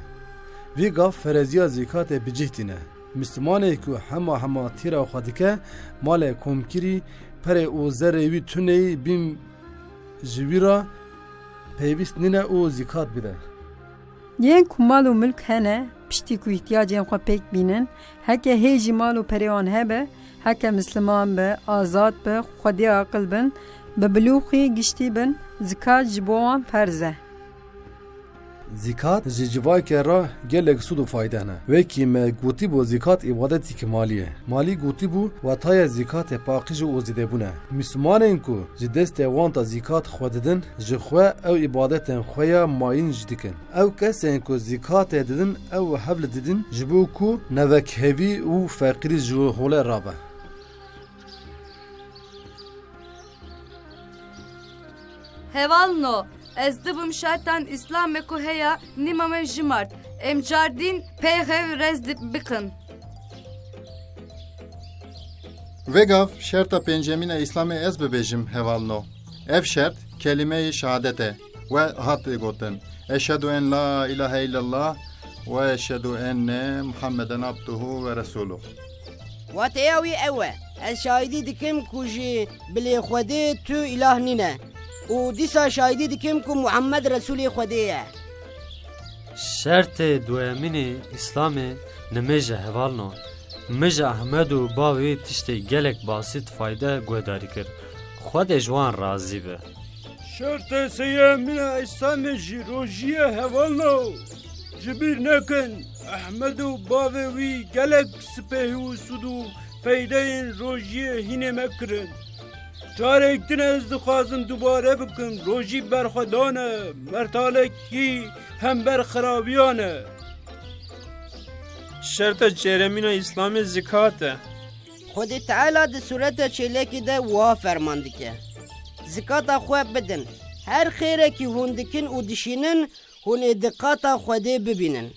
Vî gav fereziya zîkatê bi cih tîne. Mislimanê ku hema hema tîra xwe dike, malê komkirî, perê û zerê wî tuneyî bîn ji wî re pêwîst nîne û zîkat bide. Yên ku mal û milk hene, piştî ku îhtiyacên xwe pêk bînin, heke hê jî mal û perê wan hebe, heke misliman be, azad be, xwedî aqil bin, bi bilûxî giştî bin, zikat ji bo wan ferz e. Zîkat ji civakê re gelek sûd û fayde hene. Wekî me gotîbû, zîkat îbadetekî malî ye. Malî gotîbû, wetaye zîkatê paqij û zêdebûn e. Mislimanên ku ji destê wan de zîkat xwe didin, ji xwe ew îbadetên xwe ya mayîn jî dikin. Ew kesên ku zîkatê didin, ew hev li didin, ji bo ku nevekhevî û feqîrî ji holê rabe. Hevalno, ez dibim şertan Îslamê ku heya nîma me jimart. Em cardîn pêxev rez di-, bikin. Vegav şerta pêncemîn a Îslamê ez bibêjim, hevalno. Ev şert kelîmeyê şehadet e. We hat gotin, "Eşhedû en la îlahe îllallah we eşhedû enne Muhammeden abduhu ve resûluh." Wateya wî ew e, ez şahidî dikim ku ji bilê Xwedê tu îlah nîne û dîsa şahidî dikim ku Muhammed Resûlê Xwedê ye. Şertê duyemînê Îslamê nimêj e, hevalno. Mij Ehmed û bavê tiştê gelek basît fayde guhdarî kir. Xwedê ji wan razî be. Şertê sêyemîn a Îslamê jî rojî ye hevalno. Ji bîr nekin, Ehmed û bavê wî gelek sipehî û sûd û feydeyên rojiyê hînê me kirin. Carek din ez dixwazim dubare bikim, rojî berxwedan e, mertalekî hember xirabiyan e. Şerta çêremîn a Îslamê zikat e. Xwedê Teala di Sûreta Çêlekê de wiha ferman dike, zikata xwe bidin. Her xêrekî hûn dikin û dişînin, hûn ê di qata Xwedê bibînin.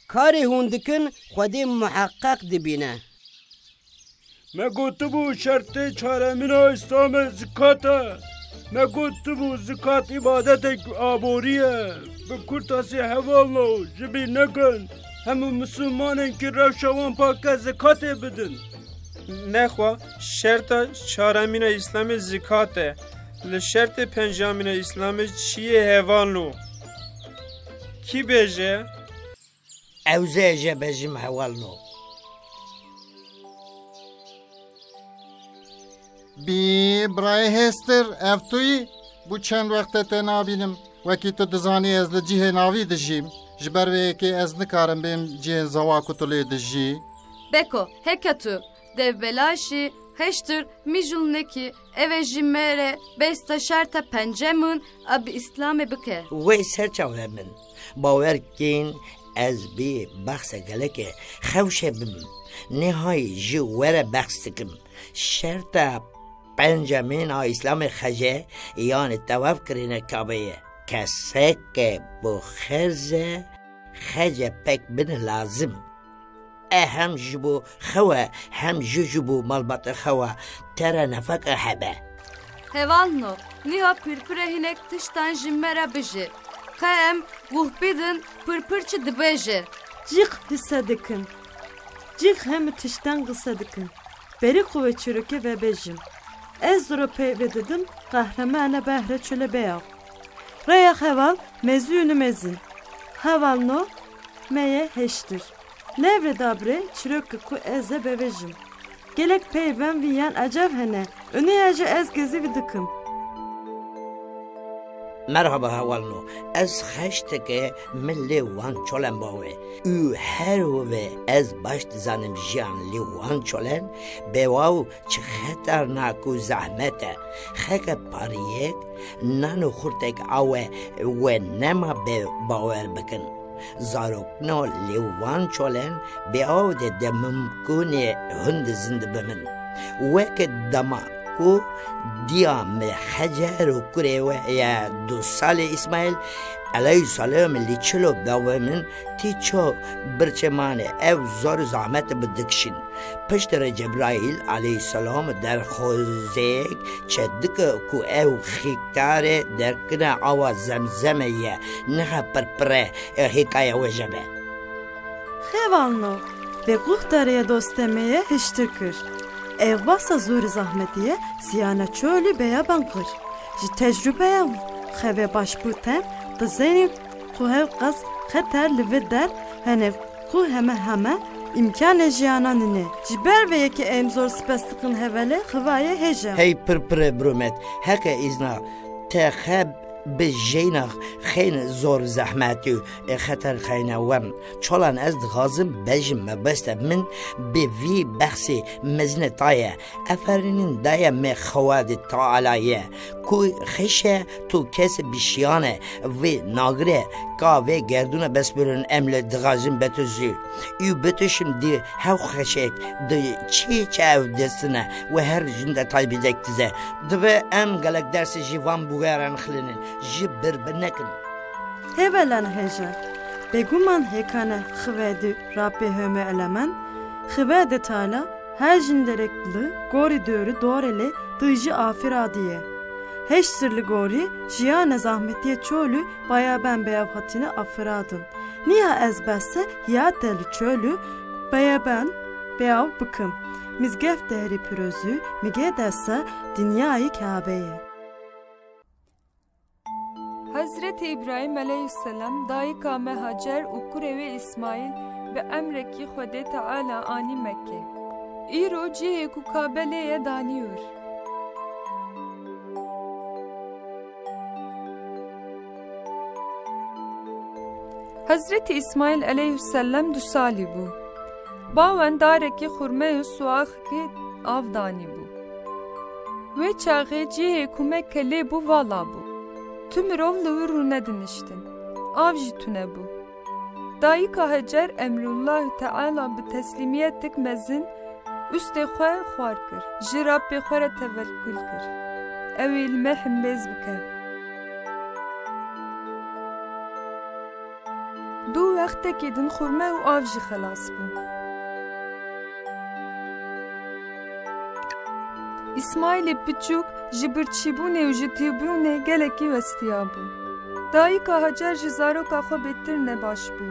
Karê hûn dikin, Xwedê muheqeq dibîne. Me gotibû şertê çaremîn a Îslamê zikat e. Me gotibû zikat îbadetek aborî ye. Bi kurtasî hevalno, ji bîr nekin. Hemû misilmanên ki rewşa wan pak e zikatê bidin. Nexwe, şerta çaremîn a Îslamê zikat e. Li şertê pencamîn a Îslamê çi ye hevalno? Kî bêje? Ew zê jê bêjim hevalno. Bî, birayê hêstir, ev tu yî? Bû çend wextê te nabînim. Wekî tu dizanî ez li cihê navî dijîm. Ji ber vê yekê ez nikarim bêm cihên zewa ku tu lê dijî. Beko, heke tu, devbelaşî, heştir, mijûl nekî, ev e ji me re besta şerta pencemin a bi Îslamê bike. Wey ser çavê min. Bawer kîn ez bî behse gelekê xewşê bim. Nihayî ji we re behs dikim. Şerta pencemîn a Îslamê xece, yanî tewaf kirîne Kabeyê. Keseke bo xerze, xece pek bine lazim. E hem ji bo xew e, hem jî ji bo malbatê xew e, te re nefeqe hebe. Hevalno, niha pirpire hinek tiştan ji me re bijî. Qe em guh bidin, pirpir çi dibêje? Cîq hise dikin. Cîq hemî tiştan qise dikin. Berî xwe wê çîrokê vebêjim. Ez zoro peyvê didim, qehremane behre çile beyav. Reya heval mezûnî mezin. Hevalno me ye heştir. Nevrê dabrê çîrokê ku ez ê bevêjim. Gelek peyvên vî yan ecev hene. Unî hejî ez gizî vî dikim. Merhaba hevalno. Ez xeşteke min lê wan çolen bawe. Û her wê ez baş dizanim jiyan lê wan çolen bewaw çi xeternak û zehmet e. Xeke pariyek, nan û xurtek awe we nema be bawer bikin. Zarokno lê wan çolen bê aw de de mimkûnê hûn di zind bibin. Weke dema ku diya me Hecer û kurê we ye du salê Îsmaîl, eleyhî selam li çilo bavê min tî ço birçe mane ew zor zahmet bi dikişin. Piştre Cebraîl aleyhîsselam derxwazek çe dike ku ew xîktarê derkine awa Zemzeme ye, niha pirpire hêkaya we jebe. Xêvalno, vê guhdarê ye dostê me ye hiştir kir. Ew basa zorî zahmetî ye, ziyana çolî beyaban kir. Ji tecrûbeya xevê baş bû tem, dizenî ku hewqas xeter li vir der hene ku heme heme îmkanê jiyana nîne. Ji ber vê yekê em zor spes dikin hevalê xivayê hêja. Hey pirpirê birûmet, heke îzna te xe bi jeyna xeyn zor zehmetî û xeter xeyne wem. Çolan ez dixwazim bejim mebeste min bi vî behsê mezine taye. Eferînin daye me Xewedê Teala ye, ku xeşe tu kes bişiyane vê nagire ka vê gerdûne besbirin em li dixazin betuzî. Û bitişim di hew xeşek di çi çi ev destine we her jinde taybidek dize. Dibe em gelek dersê ji van bûgeran xilinin, ji bir bi nekin. Hevelan heja, beguman hêkane Xivedi Rabbê heme elemen, Xivedi Teala her jinderek li gorî döwrî dorê lê dijî afiradiye. Heştir li gorî jiyane zahmetiye çolû bayaben beyav hatine afiradin. Niha ez behse hiyate li çolû bayaben beyav bikim. Mizgefte herî pirozû migê desa dinyayî Kabe ye. Hezretî Îbrahîm eleyhîsselam dayika me Hacer û kurê wê Îsmaîl bi emrekî Xwedê Teala anî Mekke. Îro cihê ku Kabe lê ye danî wir. Hezretî Îsmaîl eleyhusselem du salî bû. Bawen darekî xurme û suaxekî av danîbû. Wê çaxê cihê ku Mekke lê bû vala bû. Tu mirov li wir rûnediniştin. Av jî tune bû. Dayika Hecer Emrullah Teala bi teslîmiyetik mezin ustê xwe xwar kir. Ji Rabbê xwe re tevekkul kir. Ew ê li me hembêz bike. Dû wextekî din xurme û av jî xelas bû. Îsmaîlê piçûk ji birçîbûnê û ji tîbûnê gelekî westiyabû. Dayika Hacer ji zaroka xwe bêtir nebaş bû.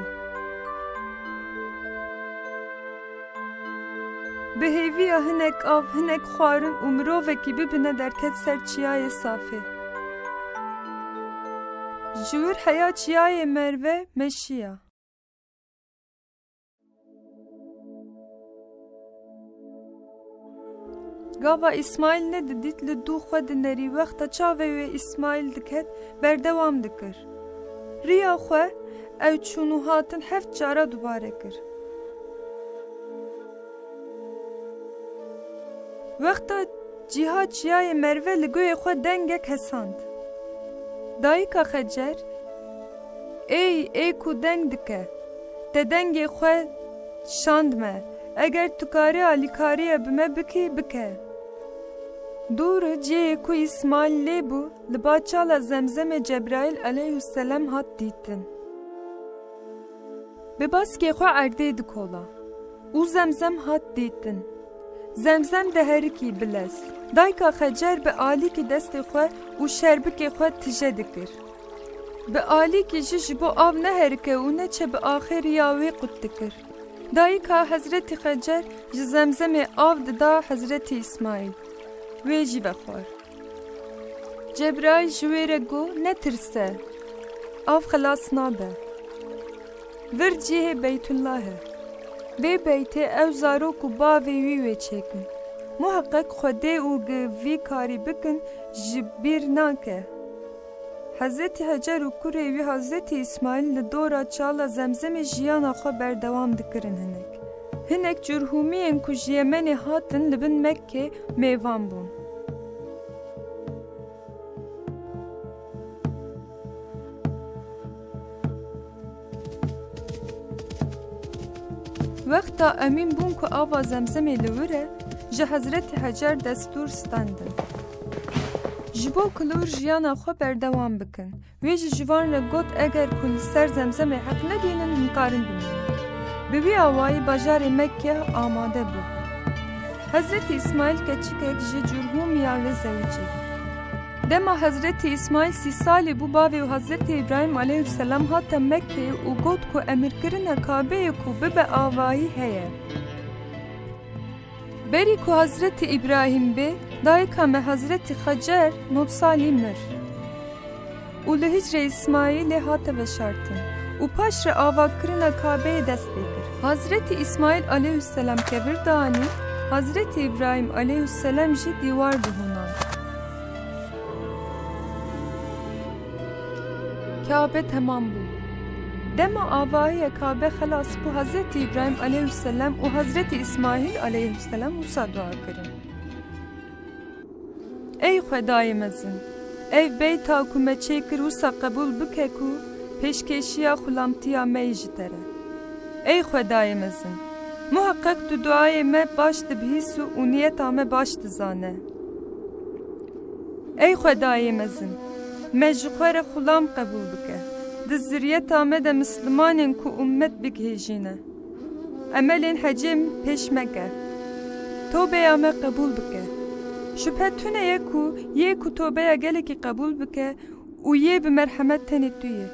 Bi hêviya hinek av, hinek xwarin û mirovekî bibine derket ser çiyayê Safê. Ji wir heya çiyayê Merve meşiya. Gava Îsmaîl nedidît li dû xwe dinerî, wexta çavê wê Îsmaîl diket, berdewam dikir. Riya xwe ew çûn û hatin heft cara dubare kir. Wexta cîha çiyayê Merve li guhê xwe dengek hesand. Dayika Xecer, ey, ê ku deng dike, te dengê xwe şand me, eger tu karî alîkariye bi me bikî, bike. Dûr cihê ku Îsmaîl lê bû, li ba çala Zemzemê Cebraîl eleyhusselem hat dîtin. Bi baskê xwe erdê dikola û Zemzem hat dîtin. Zemzem diherikî bi lez. Dayika Xecer bi alîkî destê xwe û şerbikê xwe tije dikir. Bi alîkî jî ji bo av neherike û neçe bi axê riya wê qut dikir. Dayika Hezretî Xecer ji Zemzemê av dida Hezretî Îsmaîl. Wê jî vexwar. Cebraîl ji wê re got, netirse, av xelas nabe. Vir cihê Beytullah e. Vê beytê ew zarok û bavê wî wê çêkin. Muheqeq Xwedê û gi vî karî bikin ji bîr nake. Hezretî Hecer û kurê wî Hezretî Îsmaîl li dora çala Zemzemê jiyana xwe berdewam dikirin hinek. Hinek Curhûmiyên ku ji Yemenê hatin li bin Mekkê mêvan bûn. Wexta emîn bûn ku ava Zemzemê li wir e, ji Hezretî Hecer destûr standin. Ji bo ku li wir jiyana xwe berdewam bikin. Wê jî ji van re got, eger ku li ser Zemzemê heq nebînin, hûn karin bimînin. Bi wî awayî bajarê Mekke amade bû. Hezretî Îsmaîl keçikek ji Curhûmiya li zewicî. Dema Hezretî Îsmaîl sî salî bû, bavê û Hezretî Îbrahîm eleyhusselam hate Mekkeyê û got ku emirkirina Kabeyê ku bibe avahî heye. Berî ku Hezretî Îbrahîm bê, dayika me Hezretî Xecer nod salî mir û li hicrê Îsmaîlê hate veşartin û paş re avakirina Kabeyê dest pê kir. Hezretî Îsmaîl eleyhusselam kevir danî, Hezretî Îbrahîm eleyhusselam jî dîwar dihûnand. Kabe temam bû. Dema avahiya Kabe xelas bû, Hezretî Îbrahîm eleyhusselam û Hezretî Îsmaîl eleyhusselam wisa dua kirin. Ey Xwedayê mezin, ev beyta ku me çêkir wisa qebûl bike ku pêşkêşiya xulamtiya me yî ji te re. Ey Xwedayê mezin, muheqeq tu duayê me baş dibihîsî û niyeta me baş dizane. Ey Xwedayê mezin, me ji xwe re xulam qebûl bike. Di ziryeta me de mislimanên ku ummet bigihêjîne. Emelên hecê pêş meke. Tobeya me qebûl bike. Şubhe tune ye ku yê ku tobeya gelekî qebûl bike û yê bi merhemet tenê tu yê.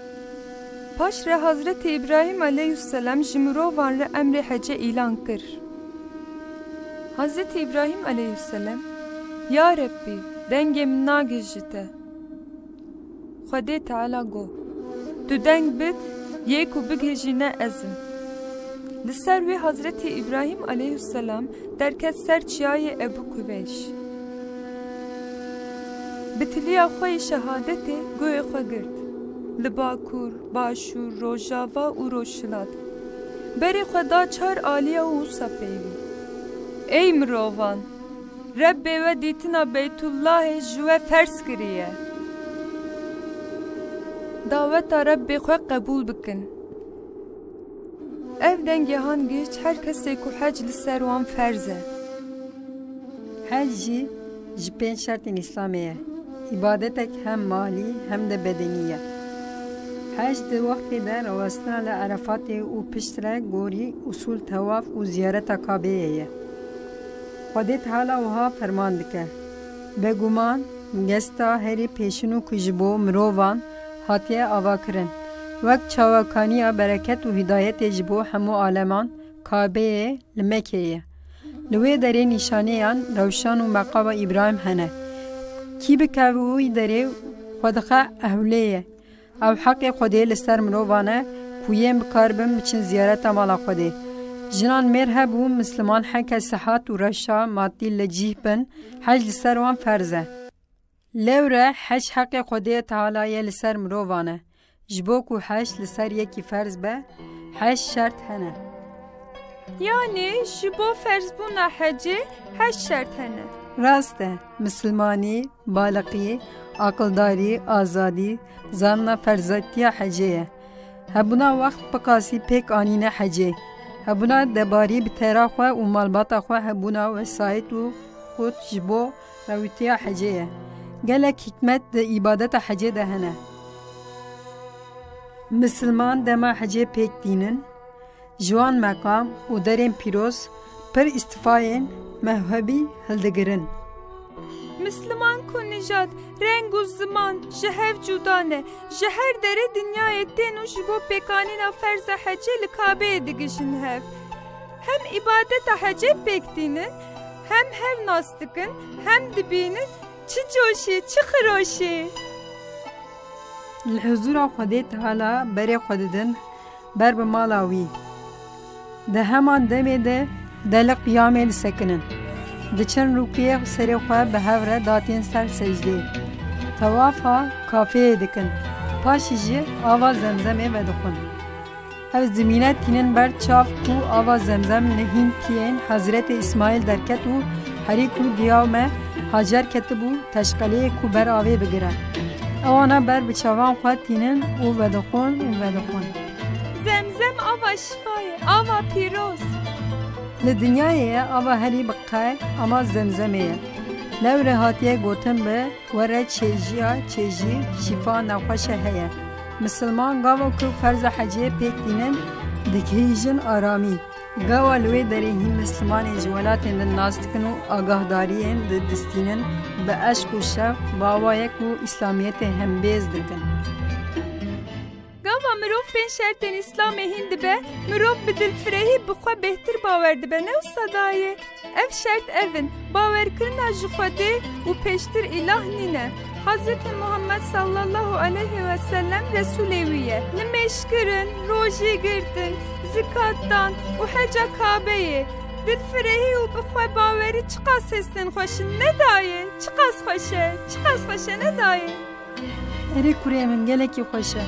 Paş re Hazretî Îbrahîm eleyhusselam ji mirovan re emrê hece îlan kir. Hazretî Îbrahîm eleyhusselam, Ya Rebbî, dengê min nagih ji te. Xwedê Teala got, Tu deng bid, yê ku bigihêjîne ez im. Li ser wê Hazretî Îbrahîm eleyhusselam derket ser çiyayê Ebû Kubeyş. Bi tiliya xwe yê şehadetê guhê xwe girt. li bakur, başûr, rojava û rojhilat. Berê xwe da çar aliya û wisa peyvî. Ey mirovan! Rebbê we dîtina Beytullahê ji we ferz kiriye. Daweta Rebbê xwe qebûl bikin. Ev dengê han gihîşt her kesê ku hec li ser wan ferz e. Hec jî ji pênc şertên Îslamê ye. Îbadetek hem malî hem de bedenî ye. Hec di wextê de rawestina li Erefatê û piştre gorî usûl tewaf û ziyareta Kabeyê ye. Xwedê Teala wiha ferman dike, Beguman, gesta herî pêşîn û ku ji bo mirovan hatiye avakirin, wek çawakaniya bereket û hidayetê ji bo hemû aleman, Kabeyê li Mekê ye. Li wê derê nîşaneyan rewşan û meqama Îbrahîm hene. Kî bikeve wî derê xwe dixe ewlê ye. Ew heqê Xwedê li ser mirovan e ku yên bi kar bin biçin ziyareta mala Xwedê. Jinan mêr hebû misliman heke sihat û rewşa madî li cîh bin, hec li ser wan ferz e. Lewre hec heqê Xwedê Teala ye li ser mirovan e. Ji bo ku hec li ser yekî ferz be, heşt şert hene. Yanî ji bo ferzbûna hecê heşt şert hene. Rast e, misilmanî, baliqî, aqildarî, azadî, zanina ferzetiya hecê ye. Hebûna wext bi qasî pêk anîne hecê. Hebûna debarî bi tera xwe û malbata xwe hebûna wesayît û qut ji bo rewîtiya hecê ye. Gelek hikmet di îbadeta hecê de hene. Misilman dema hecê pêk tînin, ji wan meqam û derên pîroz pir îstifayên mewhebî hildigirin. Misliman ku nijad, reng û ziman ji hev cuda ne, ji her derê dinyayê tên û ji bo pêkanîna ferza hecê li Kabeyê digihîjin hev. Hem îbadeta hecê pêk tînin, hem hev nas dikin, hem dibînin çi coşî, çi xiroşî. Li huzûra Xwedê Teala berê xwe didin ber bi mala wî. Di heman demê de delî qiyamê disekinin. Diçin rûkê serê xwe bi hev re datên ser secdê. Tewafa kafeyê dikin. Paşî jî ava Zemzemê vedixwin. Ev zimîne tînin ber çav ku ava Zemzem li hîn tiyên Hezretê Îsmaîl derket û herî ku diyaw me Hacer ketibû teşqeleyê ku ber avê bigire. Ewana ber bi çavan xwe tînin û vedixwin û vedixwin. Zemzem ava şifa ye, ava pîroz. Li dinyayê ye ava herî bi qey ama Zemzemê ye. Lewre hatiye gotin bi were çêjiya çêjî şîfa nexweşe heye. Misilman gava ku ferza hecê pêk tînin, digihîjin aramî. Gawa li wê derê hîn mislimanên ji welatên din nas dikin û agahdariyên didistînin, bi eşq û şevq bi awayek û Îslamiyetê hembêz dikin. Gava mirov pênc şertên Îslamê hîn dibe, mirov bi dilfirehî bi xwe bêhtir bawer dibe, ne wisa dayê? Ev şert ev in, bawerkirina ji Xwedê û pêştir îlah nîne. Hezretê Muhammed sallallahu aleyhi ve sellem Resûlê wî ye. Nimêjkirin, rojî girtin, zikat dan û heca Kabeyê. Dilfirehî û bi xwe bawerî çiqas hestên xweş in, ne dayê? Çiqas xweş e, çiqas xweş e, ne dayê? Erê kurê min, gelekî xweş e.